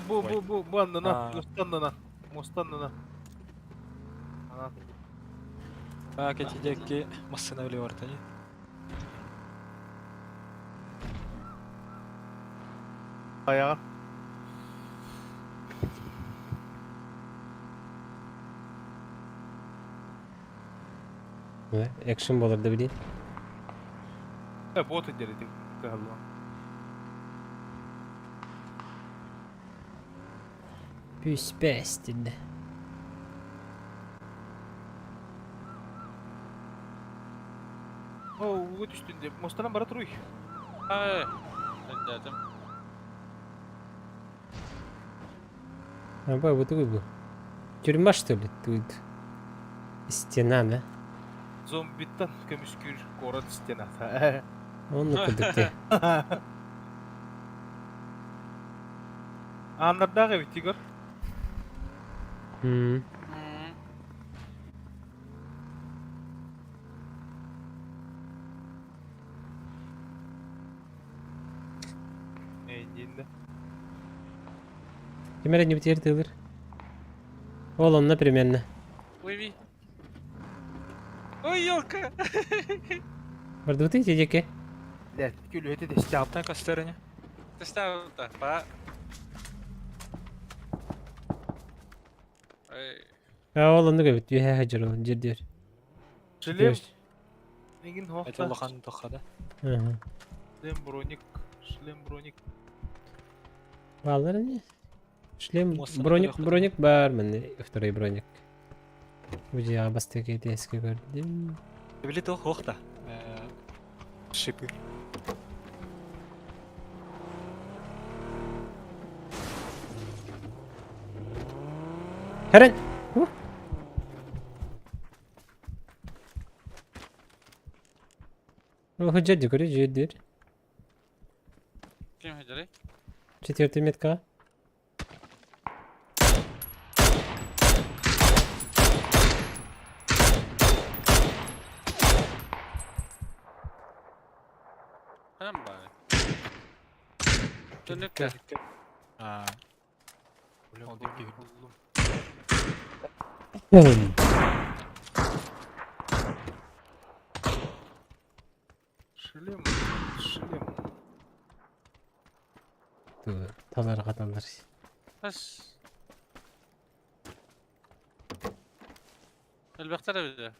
Бу бу бу бу аннынан,
А.
муоста аннынан, муоста аннынан. Анан.
Так, эти диэки массыына үлэ барта дии.
Аяҕа.
Экшн болар да билин.
Бот диэри кыһаллан.
Пүс-пэс деді.
О, ууга түстүн деп. Муостанан бара туруй.
Ай. Өндәтим.
А бу бу тугуй бу. Тюрьма что ли тут? Стена, да?
Зомбиттан көмүскүүр куорат стената.
Он кудук те.
Ааннардаах эбит Игорь.
М.
Эйдиин да.
Ким эрэ не битер Ол онно примерно.
Ой, Ой, елка.
Бардыбыты диэки.
Блядь, күлүөтэ дэстээх.
Так, астарыня.
Тэстää па. Ай.
А ол онно көбүт үһэ хажыр ол жирдер.
Шлем Негин
Это
хоохта.
улахан тохада.
Ага.
Шлем броник. Шлем броник.
Балар не? Шлем
Моссаны
броник
көрүөххэ.
броник бар міне второй броник. Бу бастык эске көрдүм.
Били тох хохта. Шипы.
Хәрен. О, хаджар көрө жирдер.
Ким хеджери?
Четвертый метка.
Хам бай. Түнүккэ.
А,
Бля,
Ол
броник
диэки.
буллум. Шлем, шлем.
Талар каталар.
Ас. Элбэхтэр эбит.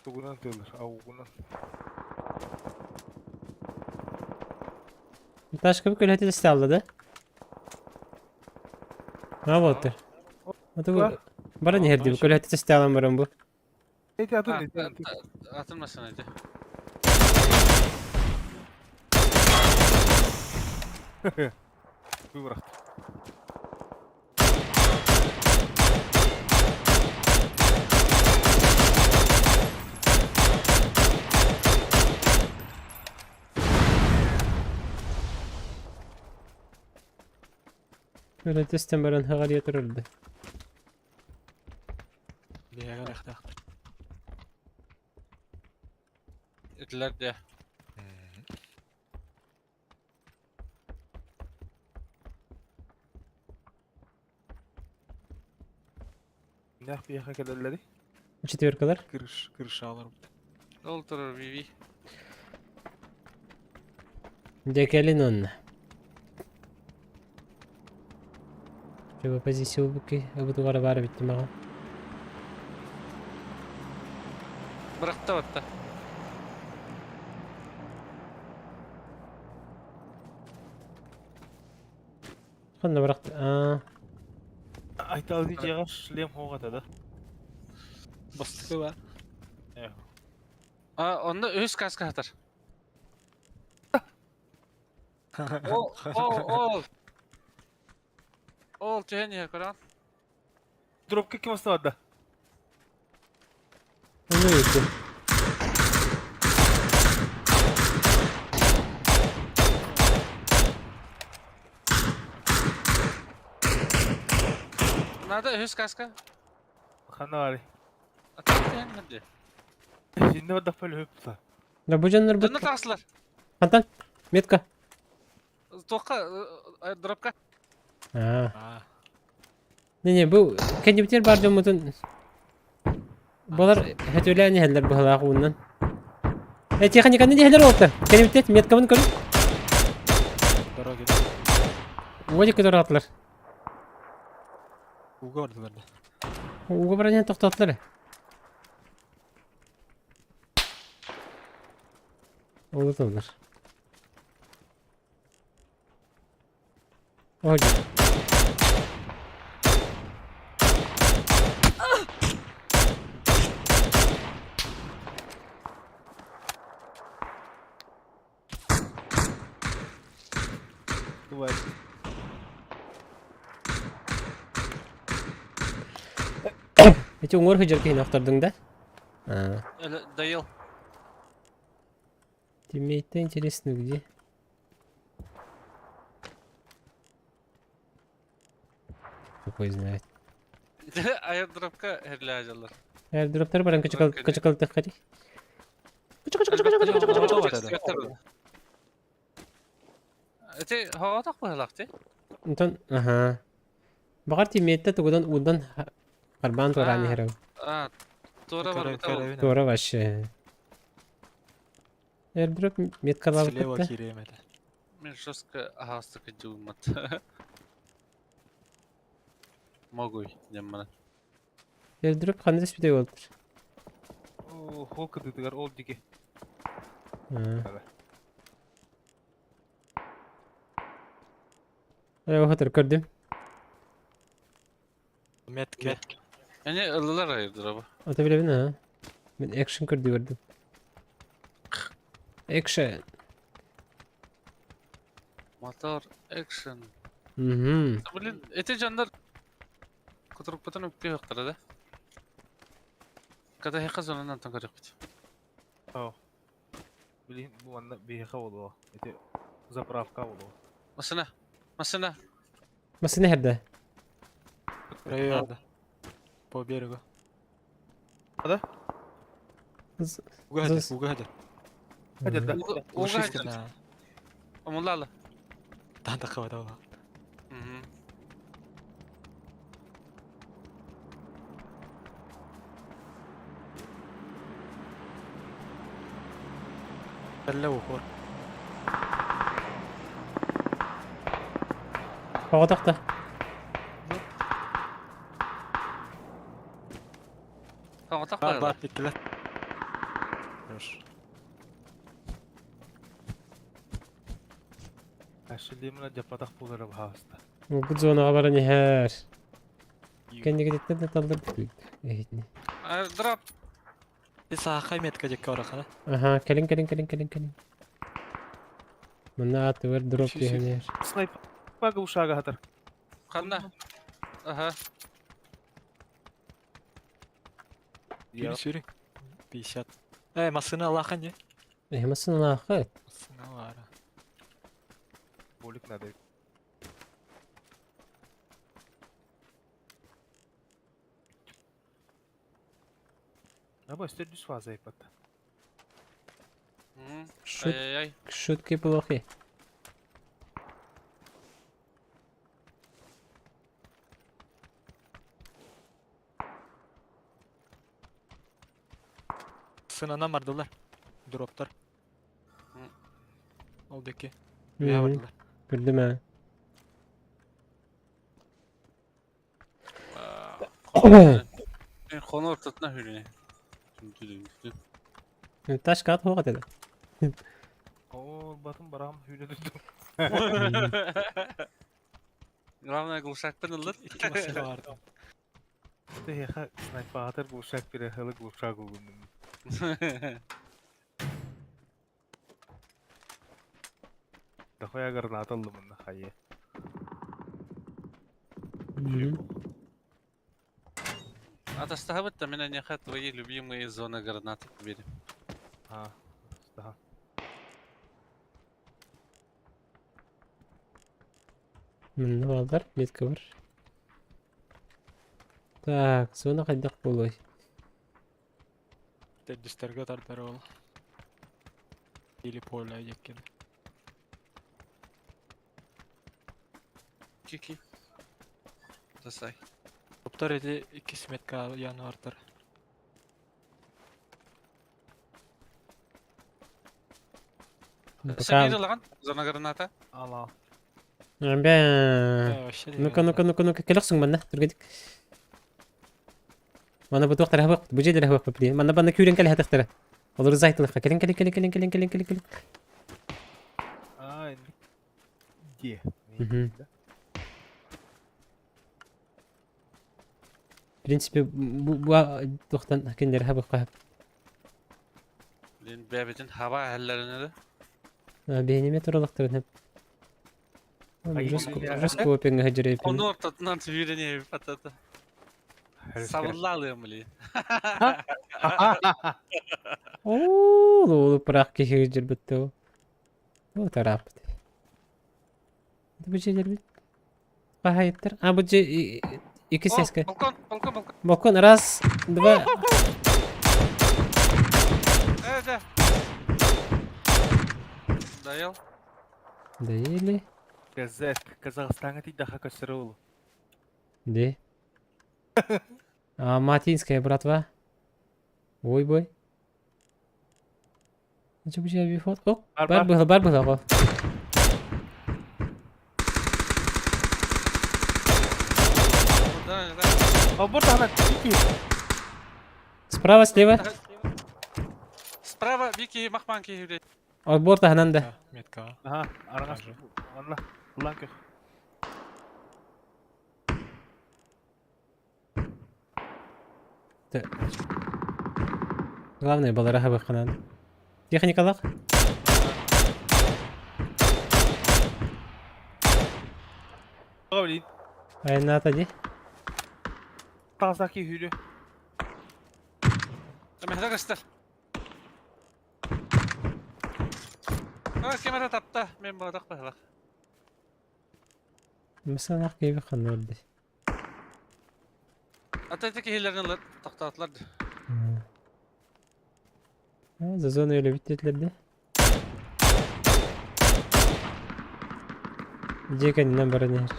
Тугунан тылыр, аугунан.
Ташка бу көлөтө сталды да. А вот. Это бу бара не херди бу көлөтө сталан баран бу.
Эти атын эти.
Атын машина иди.
Выбрах.
Өлө түстэн баран хаҕарыйа турарда.
Биһиэхэ элэхтээх.
Итилэр дьэ.
Нэх биһиэхэ кэлэллэрий?
Четверкалар.
Крыш, крыша олорбут.
Ол турар Виви.
Дьэ кэлин онно. Чего позиция ылбыккый? Ыбытыгара баар эбит маҕа.
Бырахта батта.
Ханна бырахты? Аа.
Айталды дьиэҕэ шлем хоҕата да.
Бастакы ба.
А, онно үһүс каска хатар. Ол, ол, ол. Ол түһэн иһэр көрөҕүн.
Дропка ким оставады?
Ону өйдüm.
Надо үһүс каска.
Ханна баарый?
Атан түһэн иһэр дии.
Синне бардахпа өлүһүп
Да бу дьоннор бут.
Дьонно таҕыстылар.
Хантан? Метка.
Туохха дропка.
Аа.
Аа.
Не-не, бу кэннибитигэр баар дьоммутун Балар хөтүлээн иһэллэр быһалаах ууннан. Э, техниканы иһэллэр уолаттар. Кэннибитигэр меткабын көрүҥ.
Дороги.
Уодик көтөр
Ууга бардылар да.
Ууга баран иһэн тохтоотулар ээ. Ол ыталлар. О,
Бывает.
Эти уҥуор сылдьар киһини охтордуҥ да? А.
Доел.
Тиммейт интересно где? Какой знает.
Аирдропка эрлээдьэллэр.
Аирдроптар баран кычыкалтыххати.
Эти хоҕотох быһылаах ти.
Онтон аха. Баҕар тиммиэттэ тугунан уунан харбаан туораан иһэр.
Аа, туора барбыта.
Туора вообще. Airdrop меткалаабыт
Слева
кытта.
киириэм этэ.
Мин жестко аһаҕастык дьууммат. Могуй диэн баран.
Airdrop ханна түспүтэй буолтар?
Ол кытыытыгар ол диэки.
Ээ, оһотор көрдүм.
Метке.
Эни ыллылар airdrop'у.
Ата билэбин аа. Мин экшен көрдүү көрдүм. Экшен.
Мотор, экшен.
Мгм.
Блин, эти дьоннор кутурукпутун үктүү да. Когда хека зонанан тон көрүөхпүт.
Блин, бу манна биһиэхэ буолуо. Ити заправка буолуо.
Массына. Массына.
Массыына иһэрдэ.
Правее По берегу.
Да?
Уга хадыр, уга хадыр.
Хадыр да.
Уга хадыр. Омуллаала.
Таан таххабата буолла. Кэллэ упор.
Оҕотох да.
Оҕотох
Бар бар иккилэр. Хорош.
Ашилимна дьаппатах буолара баһаалыста.
Бу зонаҕа баран иһэр. Кэннигититтэн да таллар эһитини.
Дроп.
Саахай метка дьэккэ барахана.
Аха, кэлин кэлин кэлин кэлин кэлин. Манна аатыгар дроп түһэн иһэр.
Снайпер ушага хатар.
Ханна. Аха.
Сүүрү сүүрү. 50. Э, массыына алахан не?
Э, массыына алаахыт.
Массыына баара.
Болик надо. Аба өстө дүс фаза ипат.
Шут,
Ай-яй-яй.
шутки плохи.
Сынанан бардылар. Дроптар. Ол диэки. Үөһэ бардылар.
Көрдүм ээ.
Хоно ортотуна хүрүнэ.
Ташка ат хуоҕа этэ.
Оо, батым барам хүрэ дүрдүм.
Главное глушакпын ыллыр.
Икки массыына барды.
Тэһиэхэ снайпаатар глушак бире хылы глушак угуннум. Дохуя граната ыллым хайы.
Атастаһабыт да мин эйиэхэ твои любимые зоны гранаты бери.
А, да.
Манна бааллар, метка бар. Так, зона хайдах буолуой?
Төрдүстэргэ тардар ол. Или поле диэккин.
Кики. Тасай.
Топтар эти иккис метка январтар.
Пока.
Сәбири лаган зона граната.
Ала.
Бә.
Вообще
Ну-ка, ну-ка, ну-ка, ну-ка, кэлэхсиҥ манна, түргэтик. Манна бу туохтара хабах, бу дьиэлэрэ хабах блин. Манна банна күүрэн кэлэ хатахтара. Олору зайтылыхха, кэлин кэлин кэлин кэлин кэлин кэлин кэлин кэлин.
А, где?
Мгм. В принципе, бу бу туохтан кинилэр хабах хаб.
Блин, бэбитин хаба әлләренә
Биһиниме туралахтарын хап.
Ай,
Жестко опинга хаджырайпын.
Оны ортотунан сүүрәне патата. Сабыллалыым, блин.
Оо, лолу пырах киһи жүрбүттэ. О, тарапты. Бу жерлер бит. Бахайыттар. А, бу же икки
О,
сеска.
Балкон, балкон, балкон.
Балкон, раз, два.
Э, да. Доел.
Доели.
Газет, Казахстанга тидаха көсөрө
Де. А, Матинская братва. Ой, бой. Ничего бу же бифот. О,
Бар,
бар
бар.
быһа, бар быһа.
Да, да.
А вот она, Вики.
Справа, слева.
Справа Вики Махманки, блядь.
Отбор таһынан да.
Метка.
Ага, араңас.
Даже.
Анна, ланка.
Главное, балара хабаханан. Техникалах?
Блин,
Айната ди.
тазаки хүрү.
Мехда кыстар. А, кемера тапта. Мен бодак бахлах.
Mesela gibi kanırdı.
Ата кихилерин токтотлар.
За зону öyle bitirdiler Дьиэ баран иһэр.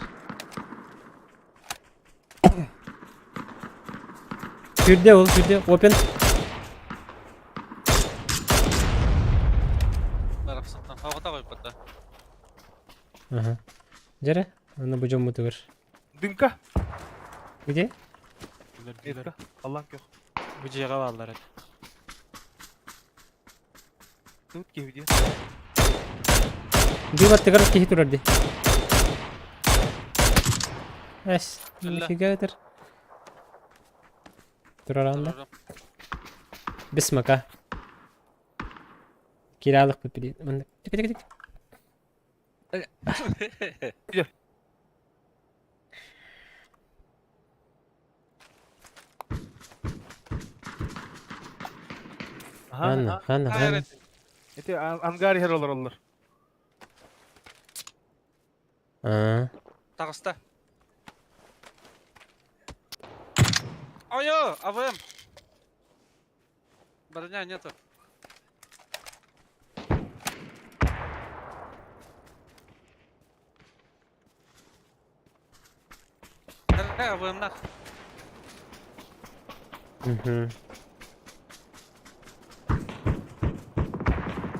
Күрдэ ол күрдэ. Опен.
Барапсаттан хавата койуп батта.
Ага. Дьэрэ. Аны бу дьоммутугар.
Дымка.
Где?
Билер билер.
Метка. Аллан көх.
Бу дьиэҕэ бааллар этэ.
Тут кевди.
Дым аттыгар киһи турар ди. Эс,
Алла.
нифига этер. Турар анда. Бисмака. Киралык бит. Мында. Тик тик тик.
Ага.
Ханна, ханна, ханна.
Эти ангар хер олар олар.
А.
Тагыста. Айо, АВМ. Броня нету. Вымнах.
Угу.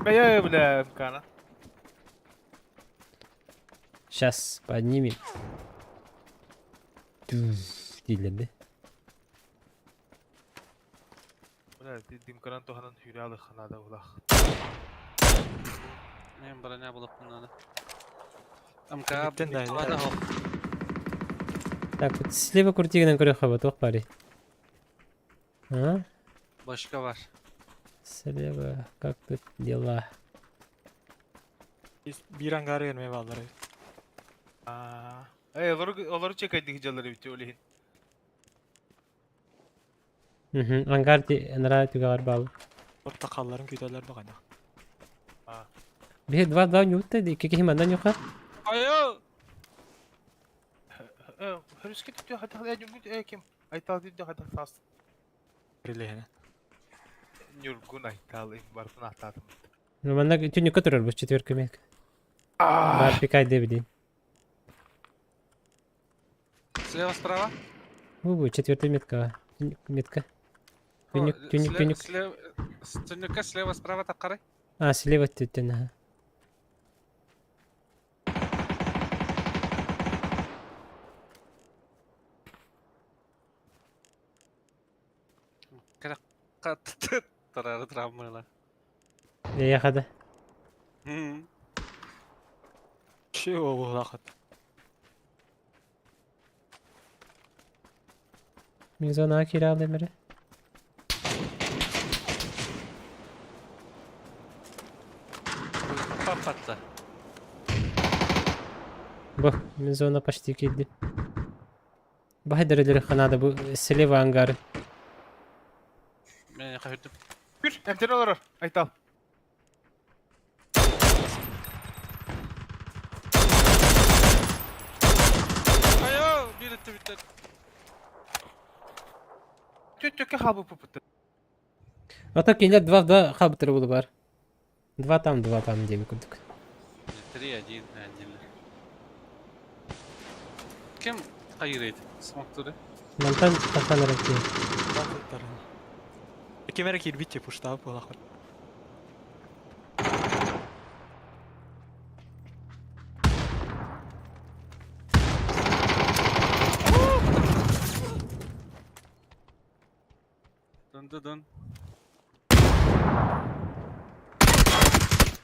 Бэйэ бля МК-на.
Сейчас поднимем. Дииллэр
Бля димканан туһанан сүүрэ алыхха наада улах.
Мен броня булуохпун наада. МК
Бүттэн да
ада хоп.
Так, вот слева крутигынан көрүөххэ ба туох баарый? А?
Башка бар.
Слева, как тут дела?
Биир ангары эмиэ бааллар эбит.
Аа. Эй, олору олору чекайдык дьаллар эбит ол иһин.
Угу. Ангар анараа түгэҕэр баал.
Орто халларын күүтэллэр баҕайы.
Биһи два-два ньуутта ди икки киһи манна ньуха.
Айо!
Хөрүскэ түттү хатах э ким? Айтал түттү хатах таас.
Релеһинэ.
Ньургун Айтал барытын ааттаатым.
Манна түннүккэ турар бу четверка метка. Бар пикай дебидин.
Слева, справа?
Бу четвертая метка. Метка. Түннүк, түннүк, түннүк.
Слева, түннүккэ слева, справа таххарай.
А, слева түттэн, аха.
Тарары травмыла.
Яхада.
Чего буолахат?
Мин зонаҕа киирэ аалым эрэ.
Паппатта.
Бу, мин зона почти киирдим. Баһайдар өлөрүөххэ наада бу слева ангары.
Мен хаһырдым.
Күр, эмтэн олорор. Айтал.
Айо, биир өттүбүттэн.
Түттүккэ хаалбыппыт.
А так кинилэр два в два хаалбыттара буолуо баар. Два там диэбит курдук.
3-1 отдельно. Ким хайырыйт? Смоктуры.
Мантан тахан эрэ киһи.
Ким эрэ киирбит пуштаабыт буолахат.
Дун дун дун.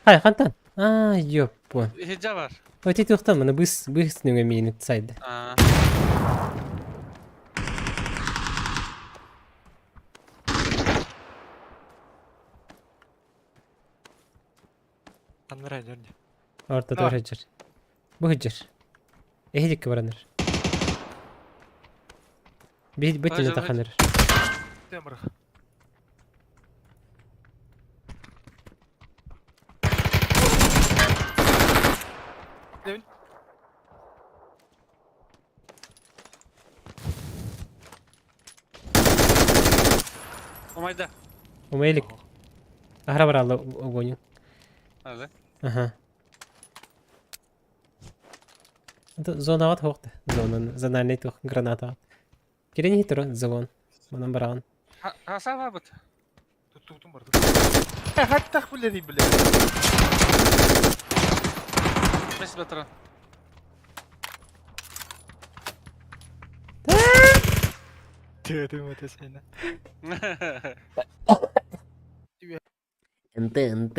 Хай, хантан. А, ёппон.
Иһирдьэ бар.
Өтө туохтан маны быс быс нөҥө миинит сайда.
Аа.
Аннара дьон.
Ортотугар сылдьар. Бу сылдьар. Эһи диэки бараннар. Биһи бытына таханар.
Темрах.
Умайда.
Умейлик. Аһара баралла огонь.
Hadi.
Аха. Зонаҕа туох да. Зонан зональный туох граната. Кирени туран зон. Манан бараҕын.
Хаса бабыт.
Туттугутун барды. Хаттах билери биле.
Бес батыран.
Төөтүм өтөсенэ.
НТ НТ.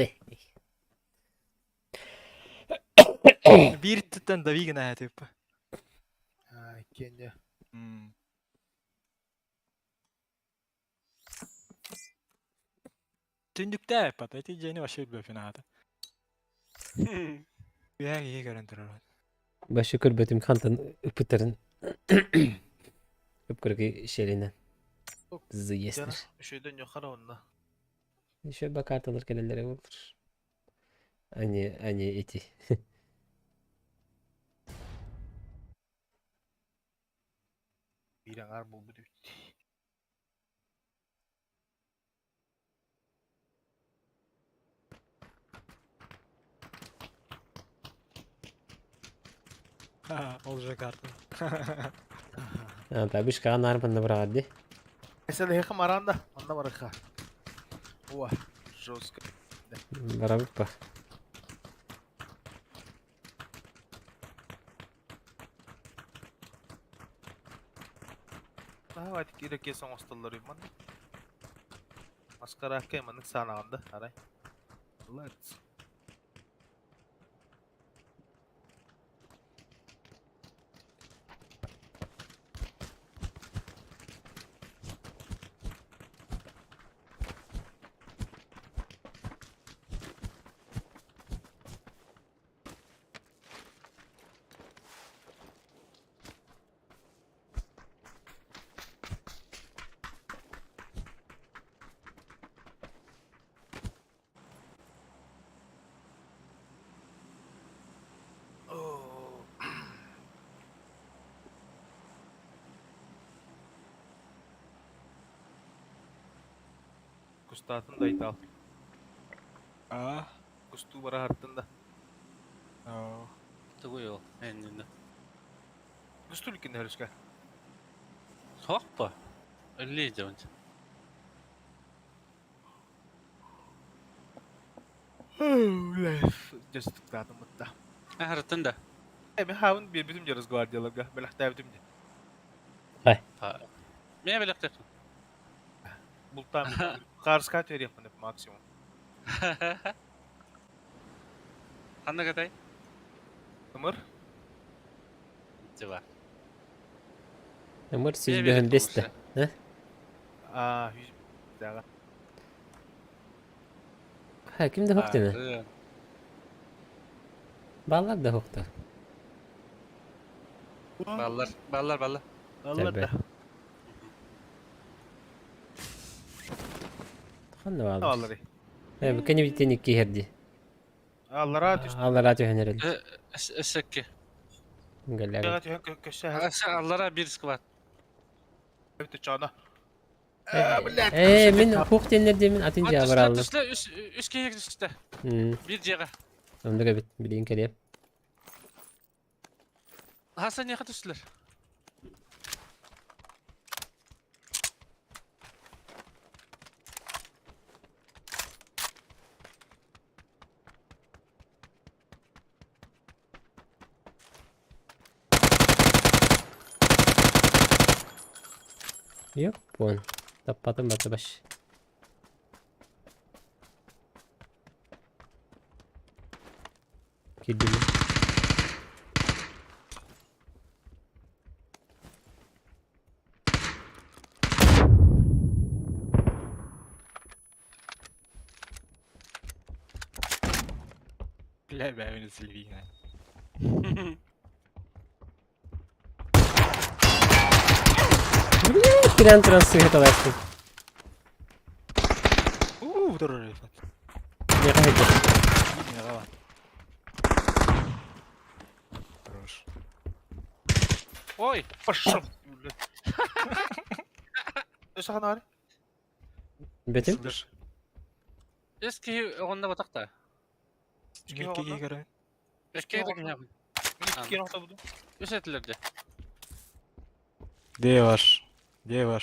Биир түттэн давигин ээ типа.
А, Кеня.
Түндүктээ пата ити дьиэни вообще билбэппин аата. Үһээ киһи көрөн турар.
Башы көрбөтүм хантан ыппыттарын. Ыпкыргы шелинен. Зыестер.
Үшөйдөн юқара онна.
Еще ба карталар келелere olur. Они эти.
Биир аңар булбут үт.
Ол же карта.
А, да, вышкаҕа наар манна быраҕар дии.
Эсэлэһиэхэ мараан да, манна барыха. О, жестко.
Барабыт ба.
Давайте киирэ оҥостоллор манна. Маскараакка маннык саанаҕын да, арай. Let's. Кустаатын да айтал.
А?
Кустуу бараһартын да.
Оо.
Тугуй ол? Эннинэ.
Кустуу иликкин өрүскэ.
Хоппа. Өллей дьон.
Дьастыктаатым бытта.
Аһарытын да.
Эми хаабын биэрбитим дьэ Росгвардияларга, бэлэхтээбитим дьэ.
Мэ бэлэхтэр.
Бултаан хаарыска түһэриэхпин максимум.
Ханна катай?
Ымыр.
Тиба.
Ымыр сүүс бэс да.
Аа, жүз даҕа.
Ха, ким да хоктуна? Баллар да хокту.
Баллар, баллар, баллар.
Баллар да.
Ханна баллар?
Баллары.
Э, бу кени битен икки херди.
Аллара түс.
Аллара түһэн эрэл.
Эсэкке.
Гэллэр.
Түһэн көссө
Аллара бир сквад.
Өтө чана.
Э, мин хук теннер демин атын жаа бараллар.
Түсле үс үс киһи түстэ. Бир жега.
Онда бит билин келеп.
Хасан яха түстүлөр.
Yok buon. Таппатым бата баш. Кирдим.
Бля, бля, Сильвина.
Кирен туран сыһы таласпын.
Уу, турар рефат.
Не хайда.
Не гава. Хорош.
Ой,
Пошел. Өсө ханары.
Бетим?
Слышь.
үс киһи оҕонно батакта.
Микки кигерэ.
Үс киһи
Мен икки нокта буду.
Үс этилерде.
Где ваш? Где ваш?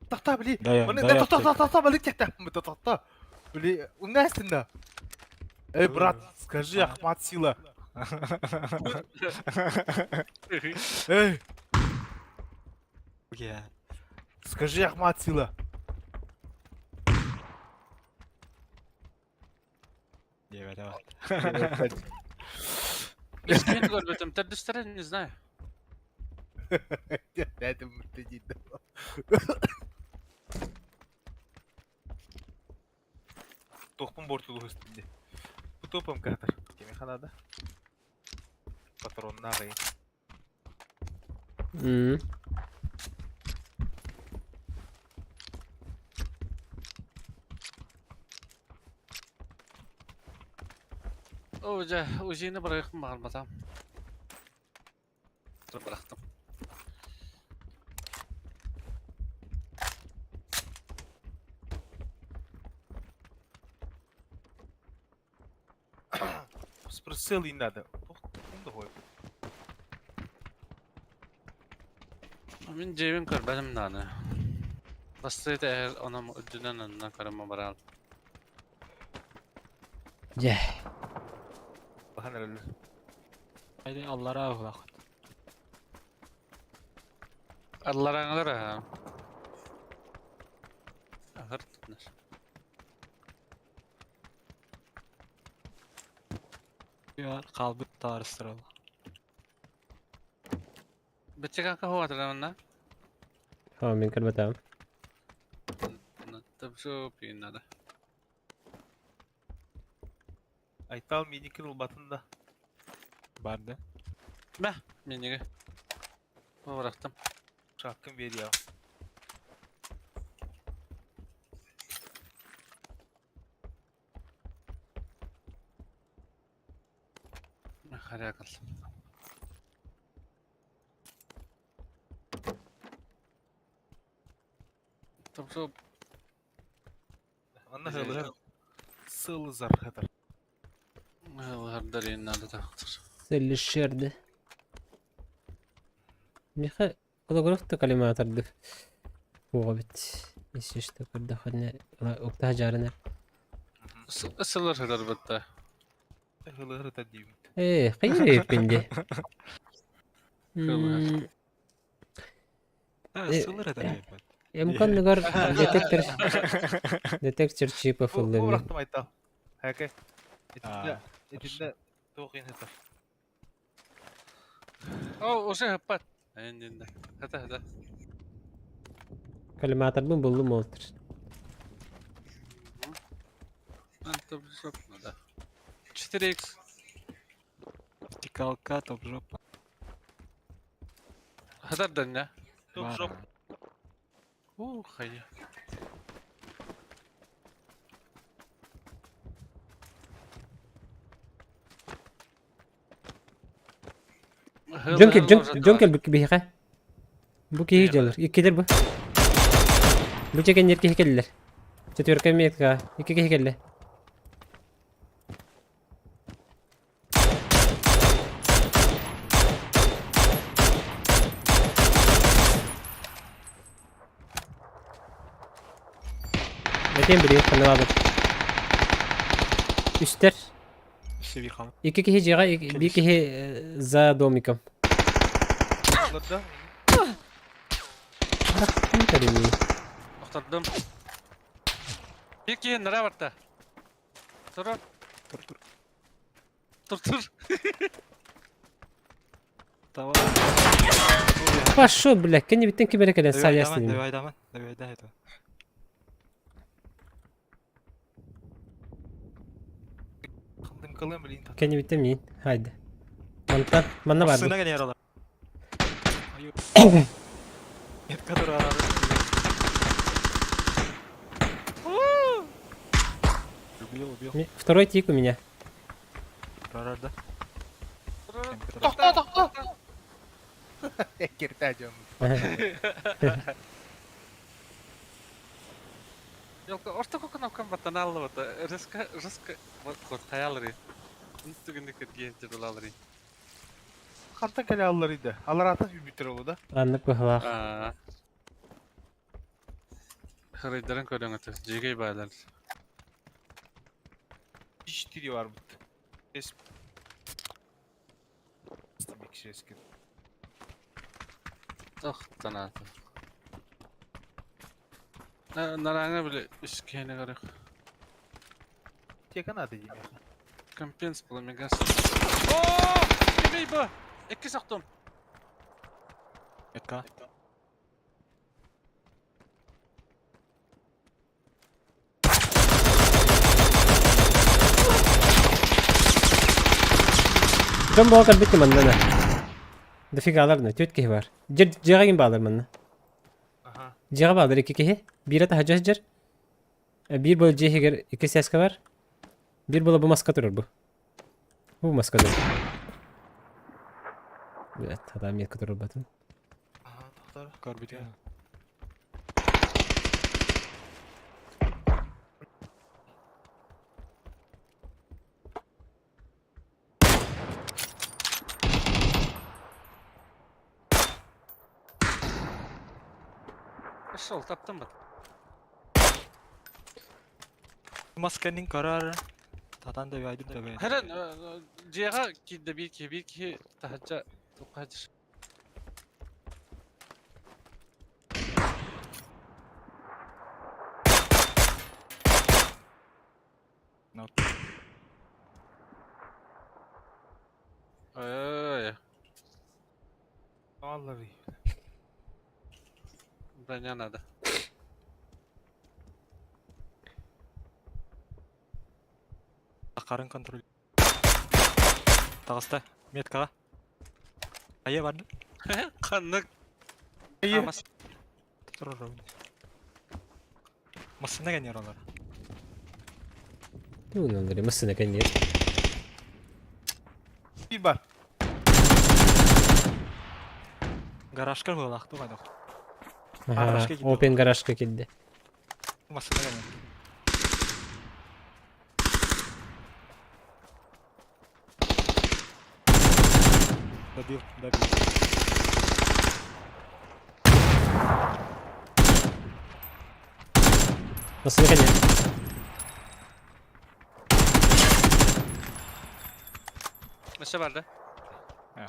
Тахта били.
Да я,
Маны
да я.
тахта тахта тахта били тахта. Тахта. Били, умнастын Эй, брат, скажи, Ахмат сила. Эй,
Окей.
скажи, Ахмат сила.
Давай, давай.
Үс киһини көрбөтүм. Төрдүстэрэ не знаю.
Это муртедит. Тохпун бортулу үстінде. Бу топом катар. Кеме ханада. Патроннагы.
О, жа, узини бырайыктым багарбатам. Бырактым.
Прицел и надо. Туох да
Мин дьиэбин көрбөтүм даҕаны. Бастыы тэһэр онон үрдүнэн аннынан көрөн бараал.
Дьэ.
Бахан эрэллэр.
Хайда аллараа уһулахыт.
Алларааҥылар аһа. Аһар тутнар.
Хаалбыт таарыстырал.
Быччыкака хуатыламанна.
Ха, мин көрбөтөм.
Тапсу пииннада.
Айтал миникин ылбатын да.
Бар да.
Бә, миниге. Бырахтым.
Шаккын биэриэҕим.
Харякал. Тапсу
Манна сылыһар сылызар хатар.
Хардар иннада тахтыр.
Сэллишерді. Миха голограф та коллиматорды. Буға бит. Если что, көрдөхөнө уктаha жарына.
Сылыр хатар бытта.
Сылыһар ытар диибит.
Э, хайыр пинде.
Сылыһар.
А,
Э,
сылыр это диэбит.
Эмкон детектор детектор чипов
Бу
ыллым.
бырахтым Айтал. Хэкэ. Итиннэ
А,
итиннэ туох иин сытар.
О, уже хаппат. Эндинде. Хата хата.
Коллиматорбын буллум олтыр.
Антоп надо. 4х.
Вертикалка, топ жопа.
Хатар даня.
Топ
Бар.
жоп.
Ух, хайа.
Жонкел, жонкел бу биһиха. Бу киһи дьалар. Иккилер бу. Бу чекеннер киһи келлер. Четверка метка. Икки киһи келле. Этем били ханылабыт. Үстер.
Все бир
Икки киһи жига, бир киһи за домиком.
Оларда.
Охтордум. Bir киһи нара барта. Тур.
Тур тур.
Тур тур.
Давай.
Пошел, бля, кени биттен кибере келен
Давай,
салясын.
давай, давай, давай, давай, это.
Дымкалым блин.
Кени биттен мин. Haydi. Мантан, манна бар.
Сына гene yarалар. Метка тур арары. Убил, убил.
Второй тик у меня.
Арарда.
Тохто тохто.
Киртә дьон.
Ялка ортоку кнопкам баттаналлы бата. Резко резко вот хаялры. Түгүндүк генче булалры.
Хантан кэлэ аллар иде. Алар ата бүтер олу да.
Аннык быһылаах.
Аа. Хырыйдарын көрөңөтө. Жигей байлар.
Иштири бар бит. Эс. Демек
Тохтанааты. Нараңа биле искене көрөх.
Текан аты дейм.
Компенс була мегас. О! Кимей бу? Эки соктум.
Метка.
Дьон буга кэлбит манна. Дофига алар төрт киһи бар. Жер жига ким баалар манна.
Аха.
Жига баалар икки киһи. Биирэ таһа жер. Биир бол жиһигер икки сәскә бар. Биир була бу маска турар бу. Бу маска турар. Блядь, адам метка турар батын.
Аха, тохтар.
Көрбүт.
Пошел, таптым бат.
Мас кэннин көрөр. Татан да бэйдим да бэйдим.
Хәрен дьиэҕэ киирдэ биир киһи, биир киһи таһырдьа туххадьыр.
No.
Ой,
Vallahi.
броня надо.
Харын контроль. Таҕыста. Меткаҕа. Хайа барды?
Ханнык
Айы.
Амас.
Турар. Массыына кэннигэр олор.
Тугун олорор, массыына кэннигэр.
Bir бар.
Гаражка быһыылаах туох айдах.
Аха,
Гаражка киирдэ.
Open гаражка киирдэ.
Массыына кэннигэр. Добил, добил.
Массыына кэннигэр.
Өссө бар да?
Э,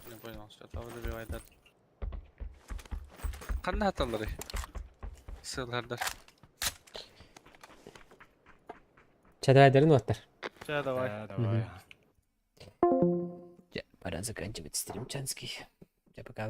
Не понял, что там добивает. Ханна хаталлары? Сыллардар.
Чатайдарын уоттар.
Ча давай.
э, давай.
Дьэ, пора заканчивать стрим чанский. Дьэ, пока,